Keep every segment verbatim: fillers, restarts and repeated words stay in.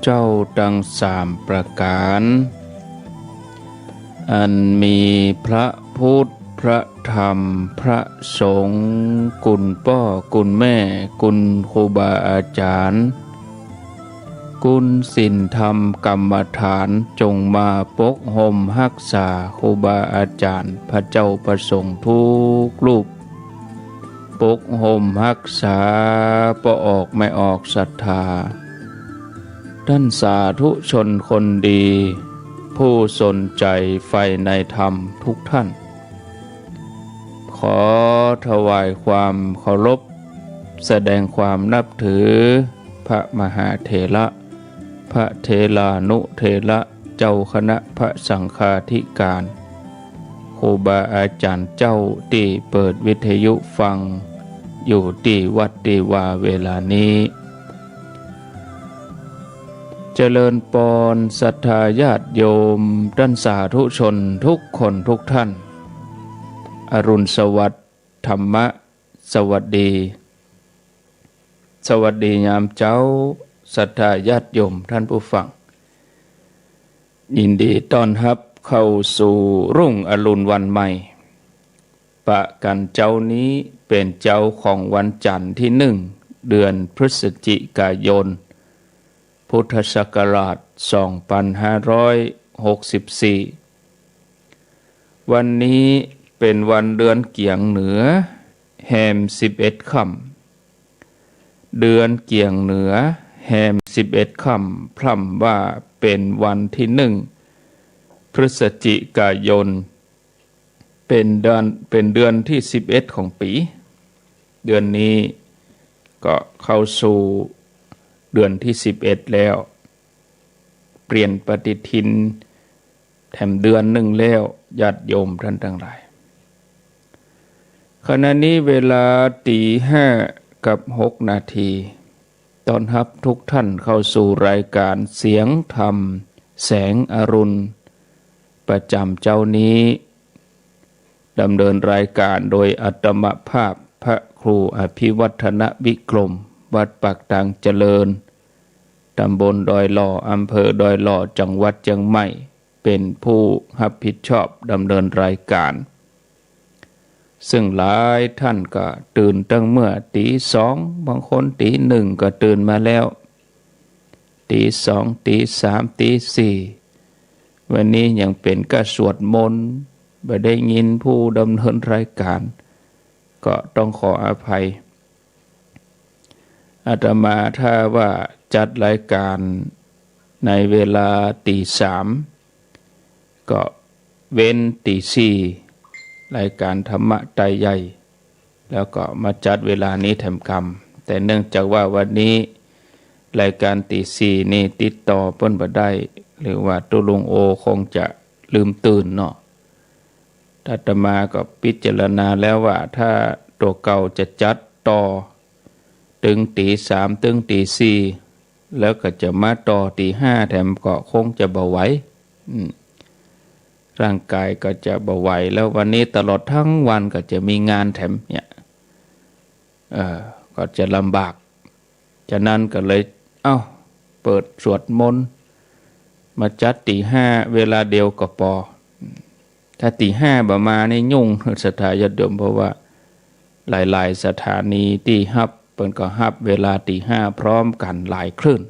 เจ้าตังสามประก๋าน อันมีพระพุทธ พระธรรม พระสงฆ์ คุณป้อ คุณแม่ คุณครูบาอาจ๋ารย์ คุณศีลธรรมกรรมฐาน จงมาปกห่มฮักษาครูบาอาจ๋ารย์ พระเจ้าพระสงฆ์กู้รูป ปกห่มฮักษาป้อออกแม่ออกศรัทธา ต้านสาธุชนคนดี ผู้สนใจ๋ใฝ่ในธรรมทุกท่าน ขอถวายความเคารพ แสดงความนับถือ พระมหาเถระ พระเถรานุเถระ เจ้าคณะพระสังฆาธิการ ครูบาอาจ๋ารย์เจ้าตี้เปิดวิทยุฟังอยู่ตี้วัดตี้วาเวลานี้ เจริญปอนศรัทธาญาติโยม ต้านสาธุชนทุกคนทุกท่าน อรุณสวัสดิ์ ธรรมะ สวัสดี สวัสดียามเจ๊า ศรัทธาญาติโยมท่านผู้ฟัง ยินดีต้อนฮับเข้าสู่รุ่งอรุณวันใหม่ ปะกั๋นเจ๊านี้เป๋นเจ๊าของวันจั๋นทร์ตี้หนึ่ง เดือนพฤศจิกายน พุทธศักราชสองปันห้าร้อยหกสิบสี่ วันนี้เป๋นวันเดือนเกี๋ยงเหนือ แฮมสิบเอ็ดค่ำ เดือนเกี๋ยงเหนือ แฮมสิบเอ็ดค่ำ พร่ำว่าเป๋นวันตี้หนึ่ง พฤศจิกายน เป๋นเดือน เป๋นเดือนตี้สิบเอ็ดของปี๋ เดือนนี้ก็เข้าสู่เดือนตี้สิบเอ็ดแล้ว เปลี่ยนปฏิทินแถมเดือนนึ่งแล้ว ญาติโยมท่านตังหลาย ขณะนี้เวลาตี๋ห้ากับหกนาที ต้อนฮับทุกท่านเข้าสู่รายก๋านเสียงธรรมแสงอรุณ ประจ๋ำเจ๊านี้ ดำเนินรายก๋านโดยอาตมาภาพพระครูอภิวัฒนวิกรม วัดปากตางเจริญ ตำบลดอยหล่อ อำเภอดอยหล่อ จังหวัดเจียงใหม่ เป๋นผู้ฮับผิดชอบดำเนินรายก๋าน ซึ่งหลายท่านก็ตื่นตั้งเมื่อตี๋สอง บางคนตี๋หนึ่งก็ตื่นมาแล้ว ตี๋สอง ตี๋สาม ตี๋สี่ วันนี้ยังเป๋นก้าสวดมนต์ บ่ได้ยินผู้ดำเนินรายก๋าน ก็ต้องขออภัย อาตมาถ้าว่าจัดรายก๋านในเวลาตี๋สาม ก็เว้นตี๋สี่ รายก๋านธรรมะไตรยัย แล้วก็มาจัดเวลานี้แถมกำ แต่เนื่องจากว่าวันนี้รายก๋านตี๋สี่นี่ติดต่อเปิ้นบ่ได้ หรือว่าตุ๊ลุงโอคงจะลืมตื่นเนาะ อาตมาก็พิจารณาแล้วว่าถ้าตั๋วเก่าจะจัดต่อ ตึงตี๋สาม ตึงตี๋สี่ แล้วก็จะมาต่อตี๋ห้าแถมก็คงจะบ่ไหว อืม ร่างก๋ายก็จะบ่ไหว แล้ววันนี้ตลอดทั้งวันก็จะมีงานแถมเนี่ย เอ่อ ก็จะลำบาก ฉะนั้นก็เลย เอ้า เปิดสวดมนต์ มาจัดตี๋ห้าเวลาเดียวก็ปอ ถ้าตี๋ห้าบ่มานี่ยุ่ง ศรัทธาญาติโยม เพราะว่าหลายๆ สถานีตี้ฮับ เปิ้นก็ฮับเวลาตี๋ห้าพร้อมกั๋นหลายคลื่น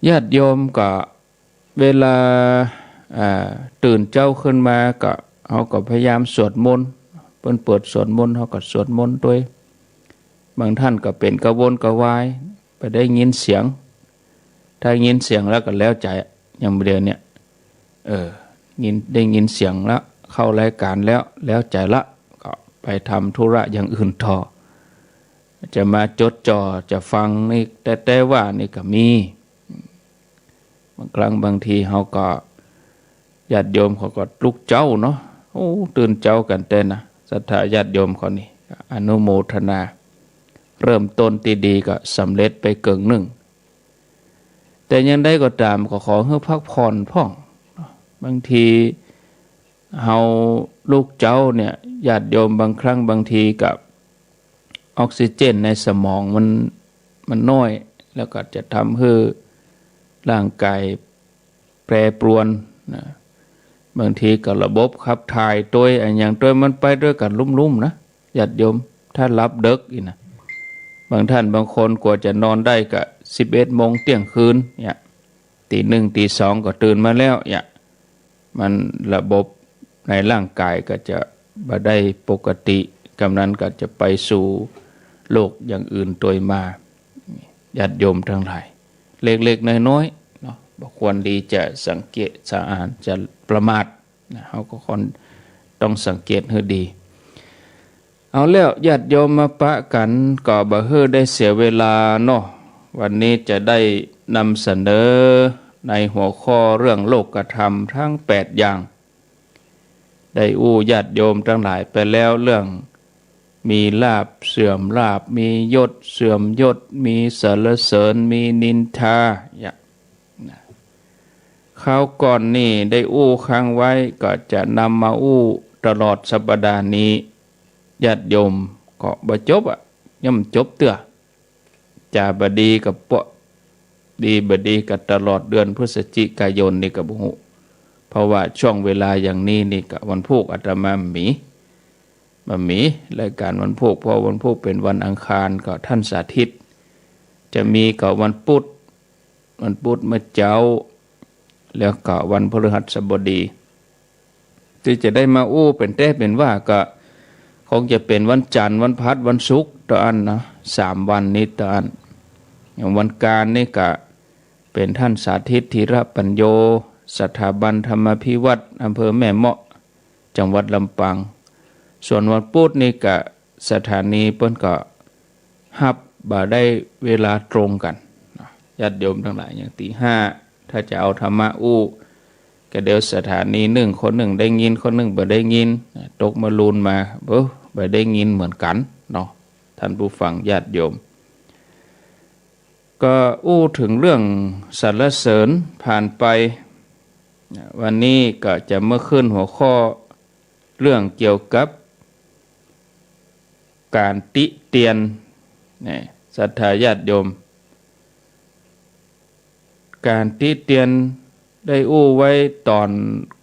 ญาติโยมก็เวลา อ่า ตื่นเจ๊าขึ้นมาก็ เฮาก็พยายามสวดมนต์ เปิ้นเปิดสวดมนต์ เฮาก็สวดมนต์ตวย บางท่านก็เป๋นกระวนกระวาย บ่ได้ยินเสียง ถ้ายินเสียงแล้วก็แล้วใจ๋ อย่างเดียวเนี่ย เออ ยิน ได้ยินเสียงแล้ว เข้ารายก๋านแล้ว แล้วใจ๋ละ ก็ไปทำธุระอย่างอื่นต่อ จะมาจดจ่อ จะฟังนี่ แต่ แต่ว่านี่ก็มี บางครั้งบางทีเฮาก็ ญาติโยมเขาก็ลุกเจ๊าเนาะ โอ้ ตื่นเจ๊ากั๋นแต๊นะ ศรัทธาญาติโยมเขานี่ อนุโมทนา เริ่มต้นตี้ดีก็สำเร็จไปเกิ่งนึ่ง แต่อย่างใดก็ต๋ามก็ขอหื้อพักผ่อนพ่อง บางทีเฮาลุกเจ๊าเนี่ย ญาติโยมบางครั้งบางทีก็ออกซิเจนในสมองมัน มันน้อย แล้วก็จะทำหื้อร่างก๋ายแปรปรวนนะ บางทีก็ระบบขับถ่ายตวยอะหยังตวยมันไปตวยกั๋นลุ่มๆ นะ ญาติโยม ถ้าหลับเดิ็กอี้นะ บางท่านบางคนกว่าจะนอนได้ก็สิบเอ็ดโมงเตี้ยงคืนเนี่ย ตีหนึ่งตีสองก็ตื่นมาแล้วเนี่ย มันระบบในร่างก๋ายก็จะบ่ได้ปกติ กำนั้นก็จะไปสู่โรคอย่างอื่นตวยมา ญาติโยมตังหลาย เล็กๆ น้อยๆ เนาะ บ่ควรดีจะสังเกตสะอาน จะประมาทนะ เฮาก็ควรต้องสังเกตหื้อดี เอาแล้ว ญาติโยมมาปะกั๋น ก็บ่หื้อได้เสียเวลาเนาะ วันนี้จะได้นำเสนอในหัวข้อเรื่องโลกธรรมทั้งแปดอย่าง ได้อู้ญาติโยมตังหลายไปแล้ว เรื่องมีลาภเสื่อมลาภ มียศเสื่อมยศ มีสรรเสริญ มีนินทา อย่างนะ คราวก่อนนี่ได้อู้ค้างไว้ ก็จะนำมาอู้ตลอดสัปดาห์นี้ ญาติโยมก็บ่จบอะ ย่อมจบเตื้อ จะบ่ดีก็เป๊ะ ดีบ่ดีก็ตลอดเดือนพฤศจิกายนนี่ก็บ่ฮู้ เพราะว่าช่วงเวลาอย่างนี้นี่ก็วันพูกอาตมาบ่มี บ่มีรายก๋านวันพูก เพราะวันพูกเป๋นวันอังคาร ก็ท่านสาธิต จะมีก็วันปุ๊ด วันปุ๊ดเมื่อเจ๊า แล้วก็วันพฤหัสบดี ตี้จะได้มาอู้เป๋นแต๊เป๋นว่าก็คงจะเป๋นวันจันทร์ วันพฤหัส วันศุกร์เต้าอั้นนะ สามวันนี้เต้าอั้น อย่างวันก๋านนี่ก็เป๋นท่านสาธิต ธีรปัญโญ สถาบันธรรมาภิวัฒน์ อำเภอแม่เมาะ จังหวัดลำปาง ส่วนวันปุ๊ดนี่ก็สถานีเปิ้นก็ฮับบ่ได้เวลาตรงกั๋นนะ ญาติโยมตังหลาย อย่างตีห้า ถ้าจะเอาธรรมะอู้ ก็เดี๋ยวสถานีนึ่ง คนนึ่งได้ยิน คนนึ่งบ่ได้ยินนะ ตกมะลูนมา เบ้อ บ่ได้ยินเหมือนกั๋นเนาะ ท่านผู้ฟังญาติโยม ก็อู้เถิงเรื่องสรรเสริญผ่านไป วันนี้ก็จะมาขึ้นหัวข้อเรื่องเกี่ยวกับก๋านติเตียน นี่ ศรัทธาญาติโยม ก๋านติเตียนได้อู้ไว้ต๋อน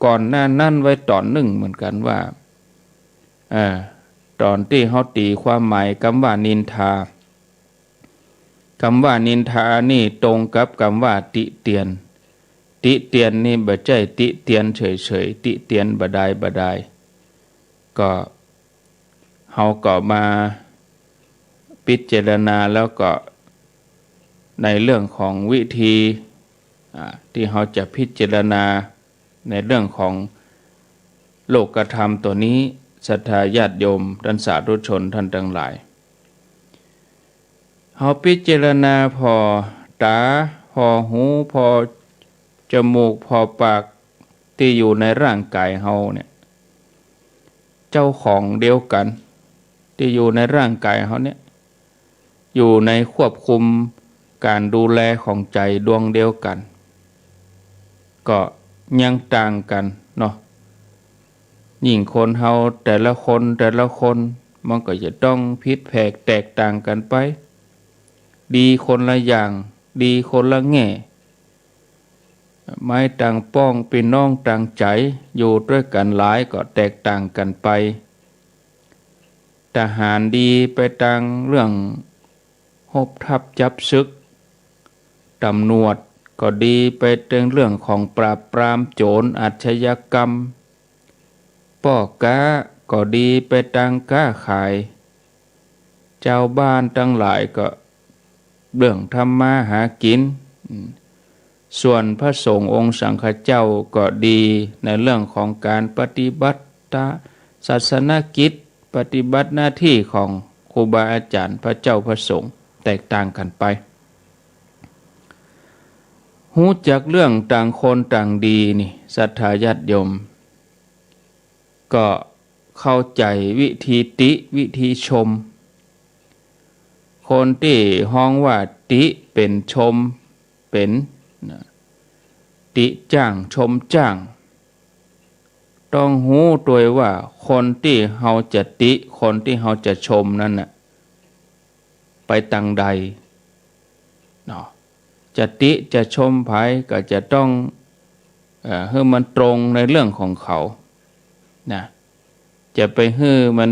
ก่อนหน้านั้นไว้ต๋อนนึ่งเหมือนกั๋นว่า เอ่อ ต๋อนตี้เฮาตี๋ความหมายกำว่านินทา กำว่านินทานี่ตรงกับกำว่าติเตียน ติเตียนนี่บ่ใจ้ติเตียนเฉยๆ ติเตียนบ่ดายบ่ดาย ก็ เฮาก็มาพิจารณาแล้วก็ในเรื่องของวิธี อ่า ตี้เฮาจะพิจารณาในเรื่องของโลกธรรมตั๋วนี้ ศรัทธาญาติโยมต้านสาธุชนต้านตังหลาย เฮาพิจารณาผ่อต๋า ผ่อหู ผ่อจมูก ผ่อปาก ตี้อยู่ในร่างก๋ายเฮาเนี่ย เจ้าของเดียวกั๋น ตี้อยู่ในร่างก๋ายเฮาเนี่ย อยู่ในควบคุมก๋านดูแลของใจ๋ดวงเดียวกั๋น ก็ยังต่างกั๋นเนาะ ยิ่งคนเฮาแต่ละคนแต่ละคน มันก็จะต้องผิดแผกแตกต่างกั๋นไป ดีคนละอย่าง ดีคนละแง่ ไม้ต่างป้องปี้น้องต่างใจ๋ อยู่ตวยกั๋นหลายก็แตกต่างกั๋นไป ทหารดีไปตางเรื่องฮบทัพจับศึก ต๋ำรวจก็ดีไปตางเรื่องของปราบปรามโจ๋รอาชญากรรม ป้อก๊าก็ดีไปตางก๊าขาย จาวบ้านตังหลายก็เรื่องทำมาหากิ๋น อืม ส่วนพระสงฆ์องค์สังฆเจ้าก็ดีในเรื่องของก๋านปฏิบัติศาสนกิจ ปฏิบัติหน้าตี้ของครูบาอาจ๋ารย์ พระเจ้าพระสงฆ์ แตกต่างกั๋นไป ฮู้จักเรื่องต่างคนต่างดีนี่ ศรัทธาญาติโยม ก็เข้าใจ๋วิธีติวิธีชม คนตี้ฮ้องว่าติเป๋น ชมเป๋น นะ ติจ้างชมจ้าง ต้องฮู้ตวยว่าคนตี้เฮาจะติ คนตี้เฮาจะชมนั้นน่ะ ไปตางใด เนาะ จะติจะชมใผก็จะต้อง เอ่อ หื้อมันตรงในเรื่องของเขา นะ จะไปหื้อมัน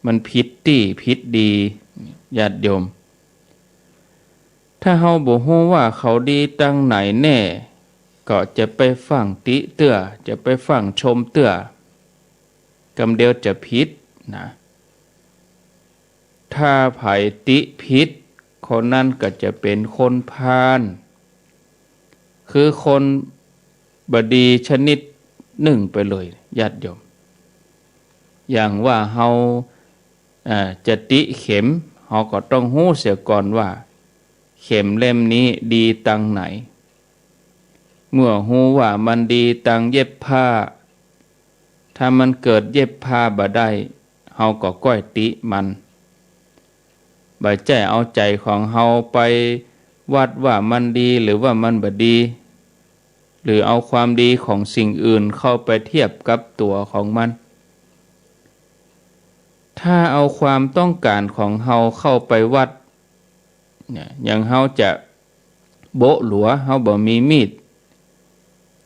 มันผิดตี้ผิดดี ญาติโยม ถ้าเฮาบ่ฮู้ว่าเขาดีตังไหนแน่ ก็จะไปฟั่งติเตื้อ จะไปฟั่งชมเตื้อ กำเดียวจะผิดนะ ถ้าใผติผิด คนนั้นก็จะเป๋นคนพาล คือคนบ่ดีชนิดนึ่งไปเลย ญาติโยม อย่างว่าเฮา อ่า จะติเข็ม เฮาก็ต้องฮู้เสียก่อนว่า เข็มเล่มนี้ดีตังไหน เมื่อฮู้ว่ามันดีตังเย็บผ้า ถ้ามันเกิดเย็บผ้าบ่ได้ เฮาก็ก้อยติมัน บ่ใจ้เอาใจ๋ของเฮาไปวัดว่ามันดีหรือว่ามันบ่ดี หรือเอาความดีของสิ่งอื่นเข้าไปเทียบกับตั๋วของมัน ถ้าเอาความต้องก๋านของเฮาเข้าไปวัด เนี่ย อย่างเฮาจะโบ๊ะหลัว เฮาบ่มีมีด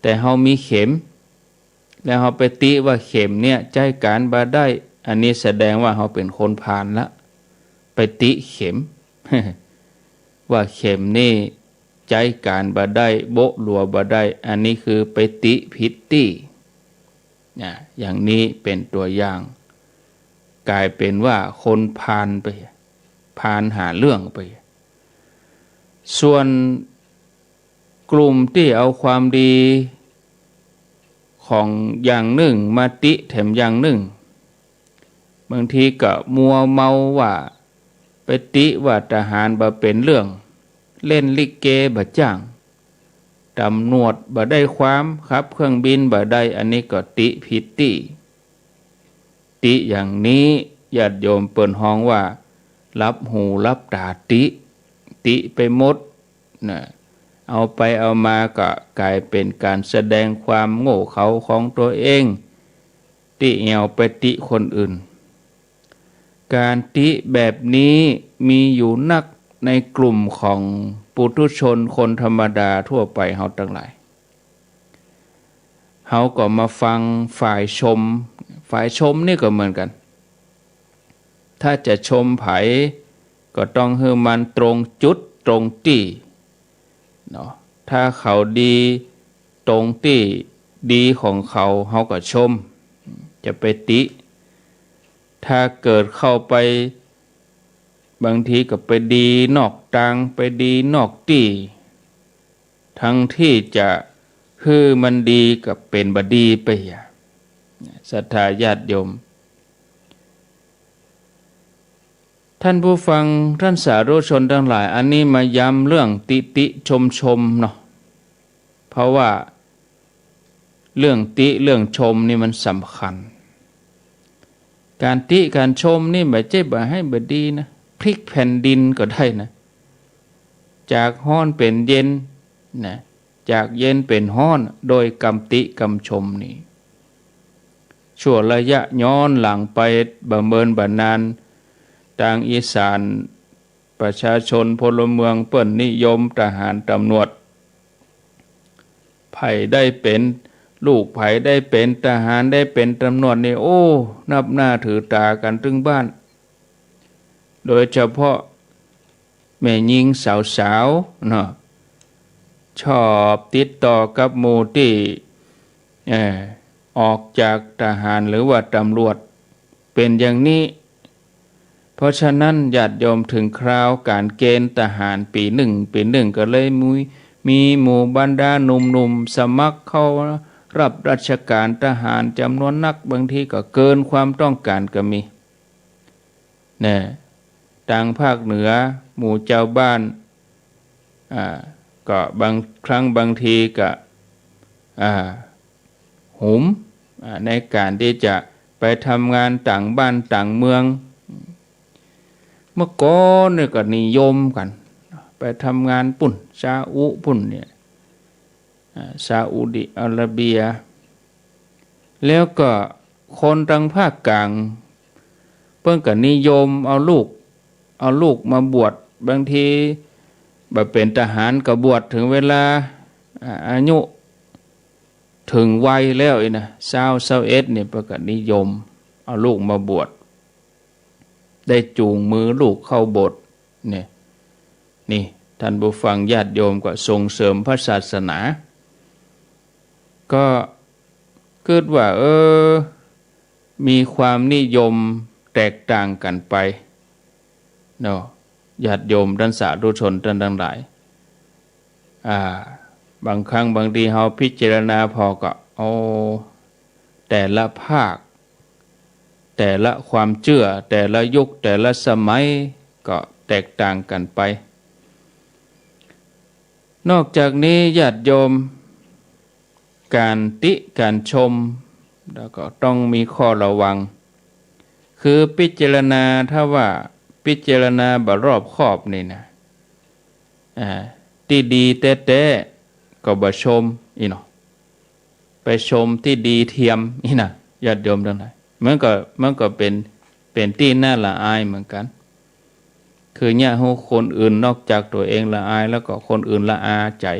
แต่เฮามีเข็ม แล้วเฮาไปติว่าเข็มเนี่ยใจ๊ก๋านบ่ได้ อันนี้แสดงว่าเฮาเป๋นคนพาลละ ไปติเข็ม ว่าเข็มนี่ใจ๊ก๋านบ่ได้ โบ๊ะหลัวบ่ได้ อันนี้คือไปติผิดตี้ นะ อย่างนี้เป๋นตั๋วอย่าง ก๋ายเป๋นว่าคนพาลไป พาลหาเรื่องไป ส่วนกลุ่มตี้เอาความดีของอย่างนึ่งมาติแถมอย่างนึ่ง บางทีก็มัวเมาว่า ไปติว่าทหารบ่เป๋นเรื่อง เล่นลิเกบ่จ้าง ตำรวจบ่ได้ความ ขับเครื่องบินบ่ได้ อันนี้ก็ติผิดตี้ ติอย่างนี้ ญาติโยมเปิ้นฮ้องว่า ลับหูลับต๋าติ ติไปหมด นะ เอาไปเอามาก็ก๋ายเป๋นก๋านแสดงความโง่เขลาของตั๋วเอง ตี้แอ่วไปติคนอื่น ก๋านติแบบนี้มีอยู่นักในกลุ่มของปุถุชนคนธรรมดาทั่วไปเฮาตังหลาย เฮาก็มาฟังฝ่ายชม ฝ่ายชมนี่ก็เหมือนกั๋น ถ้าจะชมใผก็ต้องหื้อมันตรงจุดตรงตี้ เนาะ ถ้าเขาดีตรงตี้ดีของเขา เฮาก็ชม จะไปติ ถ้าเกิดเข้าไป บางทีก็ไปดีนอกตาง ไปดีนอกตี้ ทั้งตี้จะหื้อมันดีก็เป๋นบ่ดีไปอะ ศรัทธาญาติโยม ท่านผู้ฟัง ท่านสาธุชนตังหลาย อันนี้มาย้ำเรื่องติติชมชมเนาะ เพราะว่าเรื่องติเรื่องชมนี่มันสำคัญ ก๋านติก๋านชมนี่บ่ใจ้บ่าหื้อบ่ดีนะ พลิกแผ่นดินก็ได้นะ จากฮ้อนเป๋นเย็นนะ จากเย็นเป๋นฮ้อน โดยกำติกำชมนี่ ชั่วระยะย้อนหลังไปบ่เมินบ่นาน ตางอีสาน ประชาชนพลเมืองเปิ้นนิยมทหารตำรวจ ใผได้เป๋นลูก ใผได้เป๋นทหาร ได้เป๋นตำรวจนี่ โอ้ นับหน้าถือต๋ากั๋นตึงบ้าน โดยเฉพาะแม่ญิงสาวๆ เนาะ ชอบติดต่อกับหมู่ตี้ เอ่อ ออกจากทหารหรือว่าตำรวจ เป๋นอย่างนี้ เพราะฉะนั้นญาติโยม เถิงคราวก๋านเกณฑ์ทหารปี๋นึ่ง ปี๋นึ่งก็เลยมี มีหมู่บรรดาหนุ่มๆ สมัครเข้ารับราชก๋านทหารจ๋ำนวนนัก บางทีก็เกินความต้องก๋านก็มี นะ ตางภาคเหนือ หมู่จาวบ้าน อ่า ก็บางครั้งบางทีก็ อ่า หุม อ่า ในก๋านตี้จะไปทำงานต่างบ้านต่างเมือง เมื่อก่อนนี่ก็นิยมกั๋น ไปทำงานปุ้น ซาอุปุ้นเนี่ย อ่า ซาอุดิอาระเบีย แล้วก็คนตางภาคกลาง เปิ้นก็นิยมเอาลูก เอาลูกมาบวช บางที บ่าเป๋นทหารก็บวชเถิงเวลา อ่า อายุเถิงวัยแล้วอี้นะ ซาว ซาวเอ็ดนี่ เปิ้นก็นิยมเอาลูกมาบวช ได้จูงมือลูกเข้าโบสถ์เนี่ย นี่ ท่านผู้ฟังญาติโยม ก็ส่งเสริมพระศาสนา ก็กึ๊ดว่า เออ มีความนิยมแตกต่างกั๋นไปเนาะ ญาติโยมต้านสาธุชนต้านตังหลาย อ่า บางครั้งบางทีเฮาพิจารณาผ่อก็ โอ้ แต่ละภาค แต่ละความเจื้อ แต่ละยุค แต่ละสมัย ก็แตกต่างกั๋นไป นอกจากนี้ญาติโยม ก๋านติก๋านชม แล้วก็ต้องมีข้อระวัง คือพิจารณา ถ้าว่าพิจารณาบ่รอบคอบนี่นะ อ่า ตี้ดีแต๊ๆ ก็บ่ชมอี้เนาะ ไปชมตี้ดีเทียมอี้นะ ญาติโยมตังหลาย มันก็ มันก็เป๋น เป๋นตี้น่าละอายเหมือนกั๋น คือเยียะหื้อคนอื่นนอกจากตั๋วเองละอาย แล้วก็คนอื่นละอาใจ๋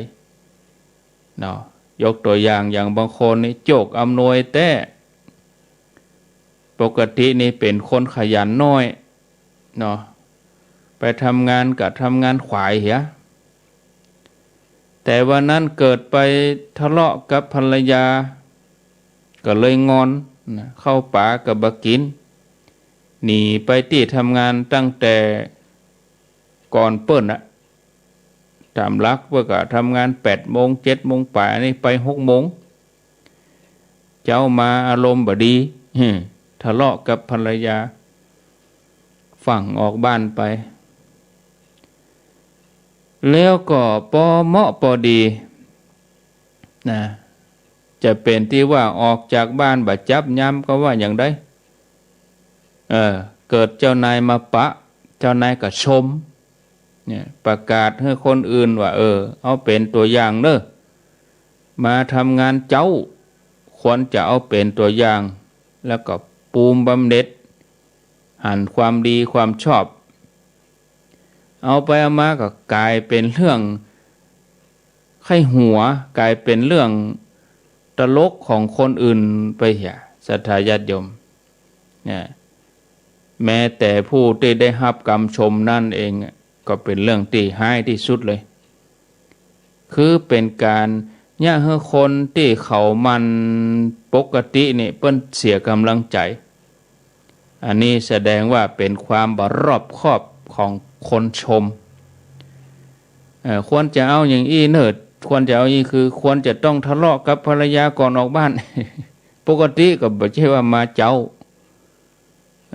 เนาะ ยกตั๋วอย่าง อย่างบางคนนี่โจคอำนวยแต๊ ปกตินี่เป๋นคนขยันน้อยเนาะ ไปทำงานก็ทำงานขวายเหีย แต่วันนั้นเกิดไปทะเลาะกับภรรยา ก็เลยงอนนะ ข้าวป๋าก็บ่กิ๋น หนีไปตี้ทำงานตั้งแต่ก่อนเปิ้นอะ ต๋ามหลักเปิ้นก็ทำงานแปดโมง เจ็ดโมงป๋าย อันนี้ไปหกโมง เจ๊ามาอารมณ์บ่ดี ทะเลาะกับภรรยา ฟั่งออกบ้านไป แล้วก็ปอเหมาะปอดีนะ จะเป๋นตี้ว่าออกจากบ้านบ่จับยามก็ว่าอย่างใด เออ เกิดเจ้านายมาปะ เจ้านายก็ชม เนี่ย ประกาศหื้อคนอื่นว่า เออ เอาเป๋นตั๋วอย่างเน่อ มาทำงานเจ๊า ควรจะเอาเป๋นตั๋วอย่าง แล้วก็ปูมบำเหน็จ หันความดีความชอบ เอาไปเอามาก็ก๋ายเป๋นเรื่องใค่หัว ก๋ายเป๋นเรื่องตลกของคนอื่นไปเหีย ศรัทธาญาติโยม เนี่ย แม้แต่ผู้ตี้ได้ฮับกำชมนั้นเอง ก็เป๋นเรื่องตี้ฮ้ายตี้สุดเลย คือเป๋นก๋านเยียะหื้อคนตี้เขาหมั่นปกตินี่เปิ้นเสียก๋ำลังใจ๋ อันนี้แสดงว่าเป๋นความบ่รอบคอบของคนชม เอ่อ ควรจะเอาอย่างอี้เน่อ ควรจะเอาอี้ คือควรจะต้องทะเลาะกับภรรยาก่อนออกบ้าน ปกติก็บ่ใจ้ว่ามาเจ๊า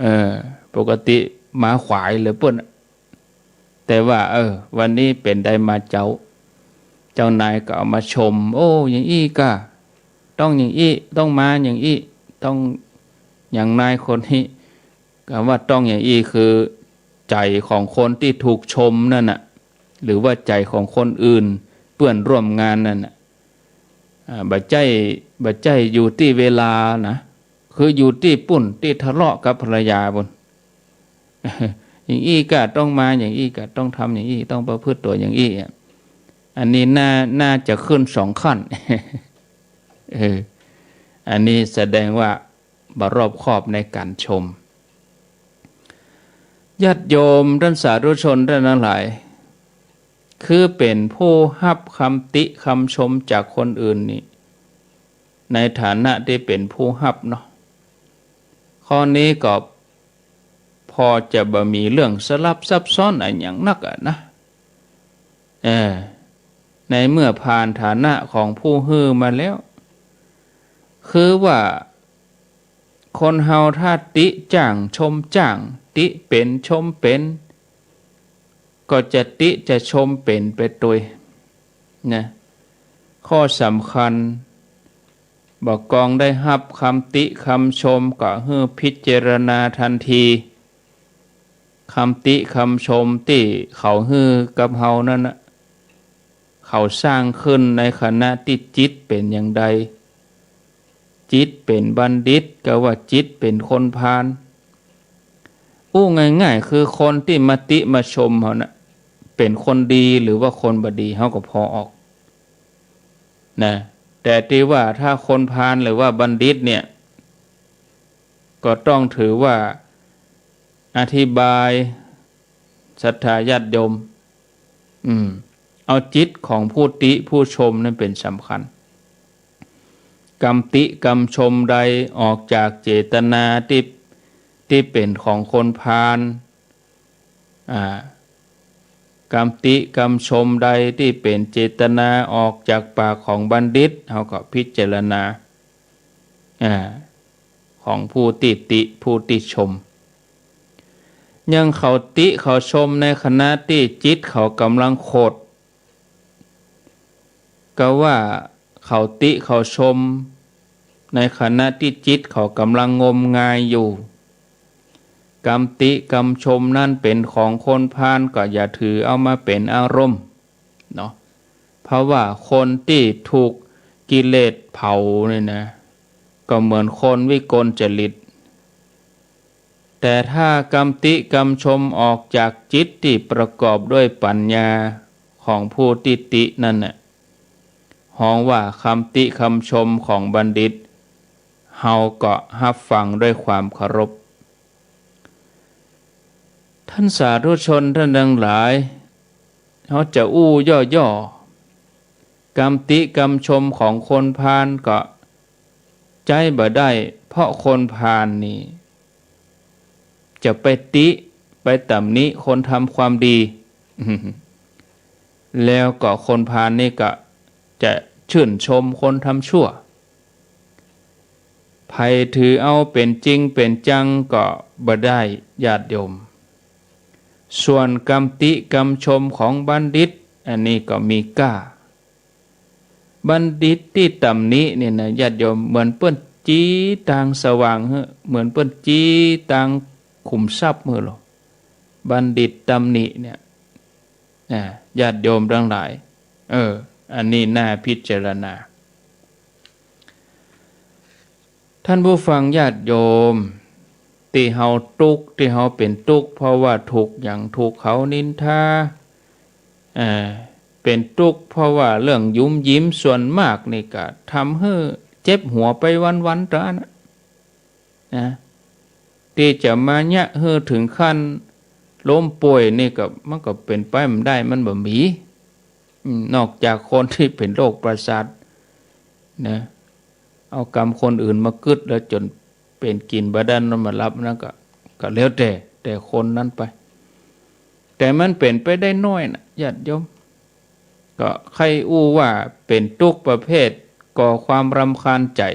เออ ปกติมาขวายเลยเปิ้น แต่ว่า เออ วันนี้เป๋นได้มาเจ๊า เจ้านายก็เอามาชม โอ้ อย่างอี้ก้า ต้องอย่างอี้ ต้องมาอย่างอี้ ต้องอย่างนายคนนี้ กำว่าต้องอย่างอี้คือใจ๋ของคนตี้ถูกชมนั่นน่ะ หรือว่าใจ๋ของคนอื่น เปื้อนร่วมงานนั่นน่ะ อ่า บ่ใจ้ บ่ใจ้อยู่ตี้เวลานะ คืออยู่ตี้ปุ้น ตี้ทะเลาะกับภรรยาปุ้น อย่างอี้ก้า ต้องมาอย่างอี้ก้า ต้องทำอย่างอี้ ต้องประพฤติตั๋วอย่างอี้อะ อันนี้น่า น่าจะขึ้นสองขั้น เออ อันนี้แสดงว่าบ่รอบคอบในก๋านชม ญาติโยมต้านสาธุชนต้านตังหลาย คือเป๋นผู้ฮับกำติกำชมจากคนอื่นนี่ ในฐานะตี้เป๋นผู้ฮับเนาะ ข้อนี้ก็ปอจะบ่มีเรื่องสลับซับซ้อนอะหยังนักอะนะ เออ ในเมื่อผ่านฐานะของผู้หื้อมาแล้ว คือว่าคนเฮาถ้าติจ้างชมจ้าง ติเป๋นชมเป๋น ก็จะติจะชมเป๋นไปตวยนะ ข้อสำคัญ บ่ากองได้ฮับกำติกำชมก็หื้อพิจารณาตันที กำติกำชมตี้เขาหื้อกับเฮานั้นน่ะ เขาสร้างขึ้นในขณะตี้จิตเป๋นอย่างใด จิตเป๋นบัณฑิต กำว่าจิตเป๋นคนพาล อู้ง่ายๆ คือคนตี้มาติมาชมเฮาน่ะ เป๋นคนดีหรือว่าคนบ่ดี เฮาก็ผ่อออก นะ แต่ตี้ว่าถ้าคนพาลหรือว่าบัณฑิตเนี่ย ก็ต้องถือว่าอธิบายศรัทธาญาติโยม อืม เอาจิตของผู้ติผู้ชมนั้นเป๋นสำคัญ กำติกำชมใดออกจากเจตนาตี้ ตี้เป๋นของคนพาล อ่า กำติกำชมใดตี้เป๋นเจตนาออกจากปากของบัณฑิต เฮาก็พิจารณา อ่า ของผู้ตี้ติ ผู้ตี้ชม อย่างเขาติเขาชมในขณะตี้จิตเขาก่ำลังขด ก็ว่าเขาติเขาชม ในขณะตี้จิตเขาก่ำลังงมงายอยู่ กำติกำชมนั้นเป๋นของคนพาล ก็อย่าถือเอามาเป๋นอารมณ์เนาะ เพราะว่าคนตี้ถูกกิเลสเผาเนี่ยนะ ก็เหมือนคนวิกลจริต แต่ถ้ากำติกำชมออกจากจิตตี้ประกอบด้วยปัญญาของผู้ตี้ตินั่นน่ะ ฮ้องว่ากำติกำชมของบัณฑิต เฮาก็ฮับฟังด้วยความเคารพ ท่านสาธุชนท่านทั้งหลาย เฮาจะอู้ย่อๆ กำติกำชมของคนพาลก็ใจ๊บ่ได้ เพราะคนพาลนี่ จะไปติไปตำหนิคนทำความดี แล้วก็คนพาลนี่ก็จะชื่นชมคนทำชั่ว ใผถือเอาเป๋นจริงเป๋นจังก็บ่ได้ ญาติโยม ส่วนกำติกำชมของบัณฑิต อันนี้ก็มีก้า บัณฑิตตี้ตำหนิเนี่ยนะ ญาติโยม เหมือนเปิ้นจี๊ตางสว่างหื้อ เหมือนเปิ้นจี๊ตางขุมทรัพย์หื้อลอ บัณฑิตตำหนิเนี่ย อ่า ญาติโยมทั้งหลาย เออ อันนี้น่าพิจารณา ท่านผู้ฟังญาติโยม ตี้เฮาตุ๊กข์ ตี้เฮาเป๋นตุ๊กข์ เพราะว่าถูกหยาม ถูกเขานินทา อ่า เป๋นตุ๊กข์เพราะว่าเรื่องหยุมหยิม ส่วนมากนี่ก็ทำหื้อเจ็บหัวไปวันๆ เต้านั้นนะ ตี้จะมาเยียะหื้อเถิงขั้นล้มป่วยนี่ก็ มันก็เป๋นไปบ่ได้ มันบ่มี อืม นอกจากคนตี้เป๋นโรคประสาทนะ เอากำคนอื่นมากึ๊ดแล้วจ๋นเป๋นกิ๋นบ่ดันนอนบ่หลับ นั้นก็ ก็แล้วแต่ แต่คนนั้นไป แต่มันเป๋นไปได้น้อยนะ ญาติโยม ก็ใค่อู้ว่าเป๋นตุ๊กข์ประเภทก่อความรำคาญใจ๋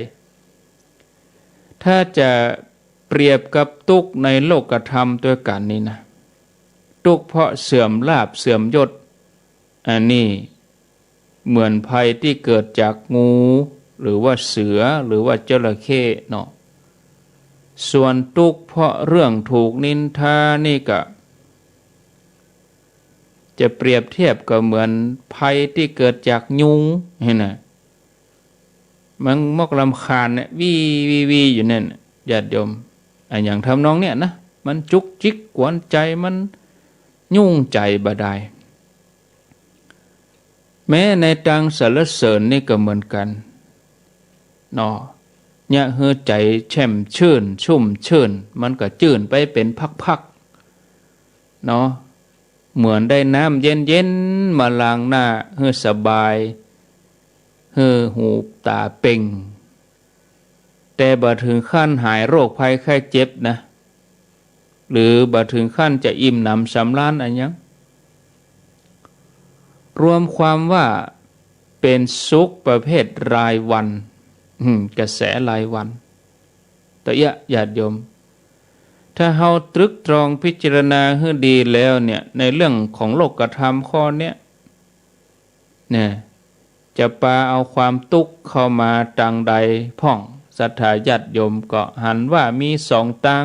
ถ้าจะเปรียบกับตุ๊กข์ในโลกธรรมตวยกั๋นนี่นะ ตุ๊กข์เพราะเสื่อมลาภเสื่อมยศ อันนี้เหมือนภัยตี้เกิดจากงู หรือว่าเสือ หรือว่าจระเข้เนาะ ส่วนตุ๊กข์เพราะเรื่องถูกนินทานี่ก็ จะเปรียบเทียบก็เหมือนภัยตี้เกิดจากยุงหั้นนะ มันมกรำคาญเนี่ย วี้ วี้ วี้ อยู่นั่นน่ะ ญาติโยม อะหยังทำนองเนี่ยนะ มันจุกจิกกวนใจ๋ มันยุ่งใจ๋บ่ดาย แม้ในตางสรรเสริญนี่ก็เหมือนกั๋นเนาะ เยียะหื้อใจ๋แช่มชื่น ชุ่มชื่น มันก็จื้นไปเป๋นพักๆ เนาะ เหมือนได้น้ำเย็นๆ มาล้างหน้าหื้อสบาย หื้อหูต๋าเป่ง แต่บ่เถิงขั้นหายโรคภัยไข้เจ็บนะ หรือบ่เถิงขั้นจะอิ่มหนำสำราญอะหยัง รวมความว่าเป๋นสุขประเภทรายวัน อืม กระแสรายวัน เต้าเอี้ย ญาติโยม ถ้าเฮาตรึกตรองพิจารณาหื้อดีแล้วเนี่ย ในเรื่องของโลกธรรมข้อเนี้ย เนี่ย จะปาเอาความตุ๊กข์เข้ามาตางใดพ่อง ศรัทธาญาติโยมก็หันว่ามีสองตาง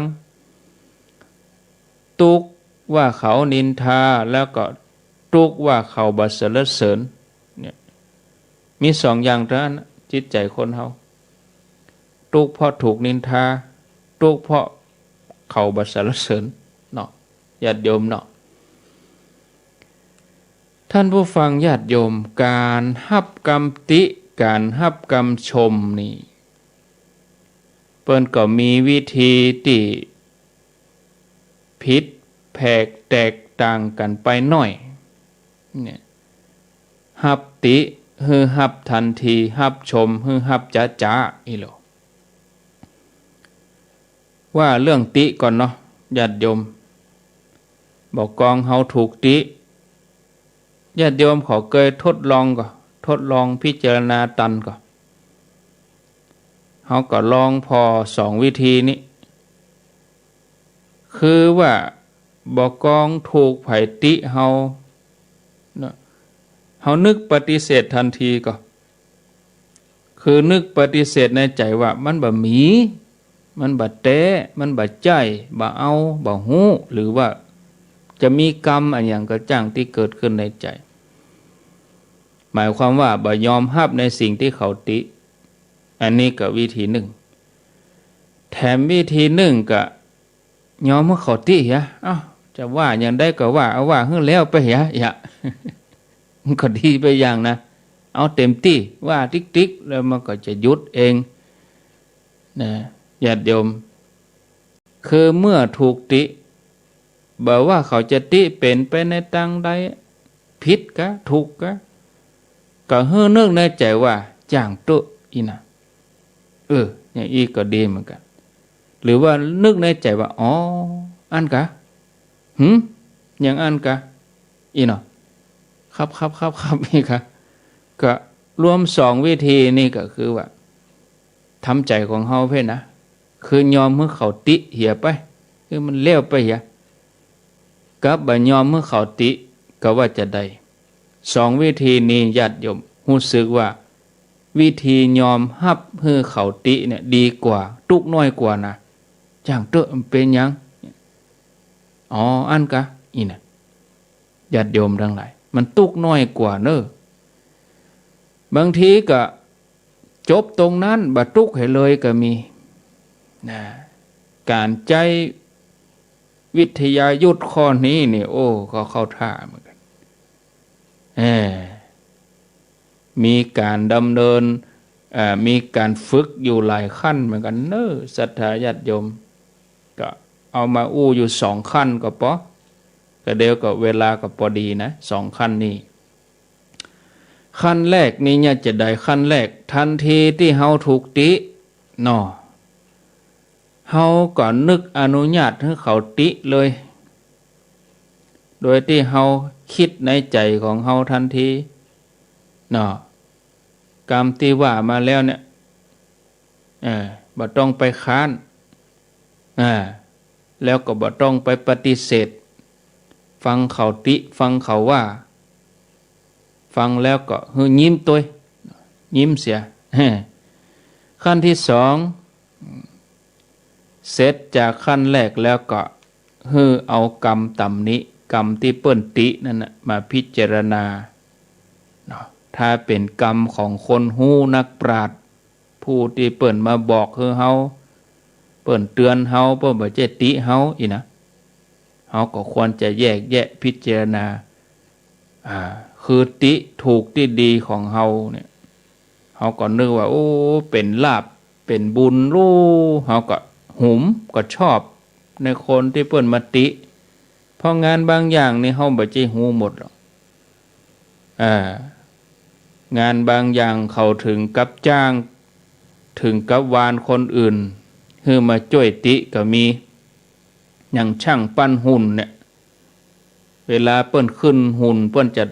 ตุ๊กข์ว่าเขานินทา แล้วก็ตุ๊กข์ว่าเขาบ่สรรเสริญ เนี่ย มีสองอย่างเต้านั้น จิตใจ๋คนเฮา ตุ๊กข์เพราะถูกนินทา ตุ๊กข์เพราะเขาบ่สรรเสริญเนาะ ญาติโยมเนาะ ท่านผู้ฟังญาติโยม ก๋านฮับกำติ ก๋านฮับกำชมนี่ เปิ้นก็มีวิธีตี้ผิดแผกแตกต่างกั๋นไปหน้อย เนี่ย ฮับติหื้อฮับทันที ฮับชมหื้อฮับจ๊าๆ อี้โหล ว่าเรื่องติก่อนเนาะ ญาติโยม บ่ากองเฮาถูกติ ญาติโยมเขาเกยทดลองก่อ ทดลองพิจารณาตันก่อ เฮาก็ลองผ่อสองวิธีนี้ คือว่าบ่ากองถูกใผติเฮาเนาะ เฮานึกปฏิเสธทันทีก่อ คือนึกปฏิเสธในใจ๋ว่ามันบ่มี มันบ่แต๊ มันบ่ใจ้ บ่เอา บ่ฮู้ หรือว่าจะมีกำอะหยังก็จ้างตี้เกิดขึ้นในใจ๋ หมายความว่าบ่ยอมฮับในสิ่งตี้เขาติ อันนี้ก็วิธีนึ่ง แถมวิธีนึ่งก็ ยอมหื้อเขาติเหีย เอ้า จะว่าอย่างใดก็ว่า เอาว่าหื้อแล้วไปเหีย เหีย มันก็ดีไปอย่างนะ เอาเต็มตี้ ว่าติ๊กๆ แล้วมันก็จะหยุดเอง นะ ญาติโยม คือเมื่อถูกติ บ่ว่าเขาจะติเป๋นไปในตางใด ผิดกา ถูกกา ก็หื้อนึกในใจ๋ว่า จ้างเต๊อะ อี้นะ เออ อย่างอี้ก็ดีเหมือนกั๋น หรือว่านึกในใจ๋ว่า อ๋อ อั้นกา หึ อย่างอั้นกา อี้เนาะ ครับ ครับ ครับ ครับ อี้กา ก็รวมสองวิธีนี่ก็คือว่า ทำใจ๋ของเฮาเพ่นนะ คือยอมหื้อเขาติเหียไป หื้อมันแล้วไปเหีย กับบ่ยอมหื้อเขาติ ก็ว่าจะใด สองวิธีนี้ญาติโยม ฮู้สึกว่าวิธียอมฮับหื้อเขาติเนี่ยดีกว่า ตุ๊กข์น้อยกว่านะ จ้างเต๊อะ มันเป๋นหยัง อ๋อ อั้นกา อี้นะ ญาติโยมตังหลาย มันตุ๊กข์น้อยกว่าเน่อ บางทีก็ จบตรงนั้น บ่ตุ๊กข์หื้อเลยก็มี นะ ก๋านใจ๊วิทยายุทธข้อนี้นี่ โอ้ ก็เข้าท่าเหมือนกั๋น เออ มีก๋านดำเนิน เอ่อ มีก๋านฝึกอยู่หลายขั้นเหมือนกั๋นเน่อ ศรัทธาญาติโยม ก็เอามาอู้อยู่สองขั้นก็ปอ ก็เดี๋ยวก็เวลาก็ปอดีนะ สองขั้นนี้ ขั้นแรกนี่เนี่ยจะใด ขั้นแรก ทันทีตี้เฮาถูกติเนาะ เฮาก็นึกอนุญาตหื้อเขาติเลย โดยตี้เฮากึ๊ดในใจ๋ของเฮาทันทีเนาะ กำตี้ว่ามาแล้วเนี่ย เออ บ่ต้องไปค้าน อ่า แล้วก็บ่ต้องไปปฏิเสธ ฟังเขาติ ฟังเขาว่า ฟังแล้วก็หื้อยิ้มตวย ยิ้มเสีย ขั้นที่สอง เสร็จจากขั้นแรกแล้วก็หื้อเอากำต๋ำหนิ กำตี้เปิ้นตินั่นน่ะ มาพิจารณาเนาะ ถ้าเป๋นกำของคนฮู้นักปราชญ์ ผู้ตี้เปิ้นมาบอกหื้อเฮา เปิ้นเตือนเฮา เปิ้นบ่ใจ้ติเฮาอี้นะ เฮาก็ควรจะแยกแยะพิจารณา อ่า คือติถูกติดีของเฮาเนี่ย เฮาก็นึกว่า โอ้ เป๋นลาภ เป๋นบุญลู้ เฮาก็หุม ก็ชอบในคนตี้เปิ้นมาติ เพราะงานบางอย่างนี่เฮาบ่ใจ้ฮู้หมดหรอก อ่า งานบางอย่างเขาเถิงกับจ้าง เถิงกับวานคนอื่น หื้อมาจ้วยติก็มี อย่างช่างปั้นหุ่นเนี่ย เวลาเปิ้นขึ้นหุ่น เปิ้นจะ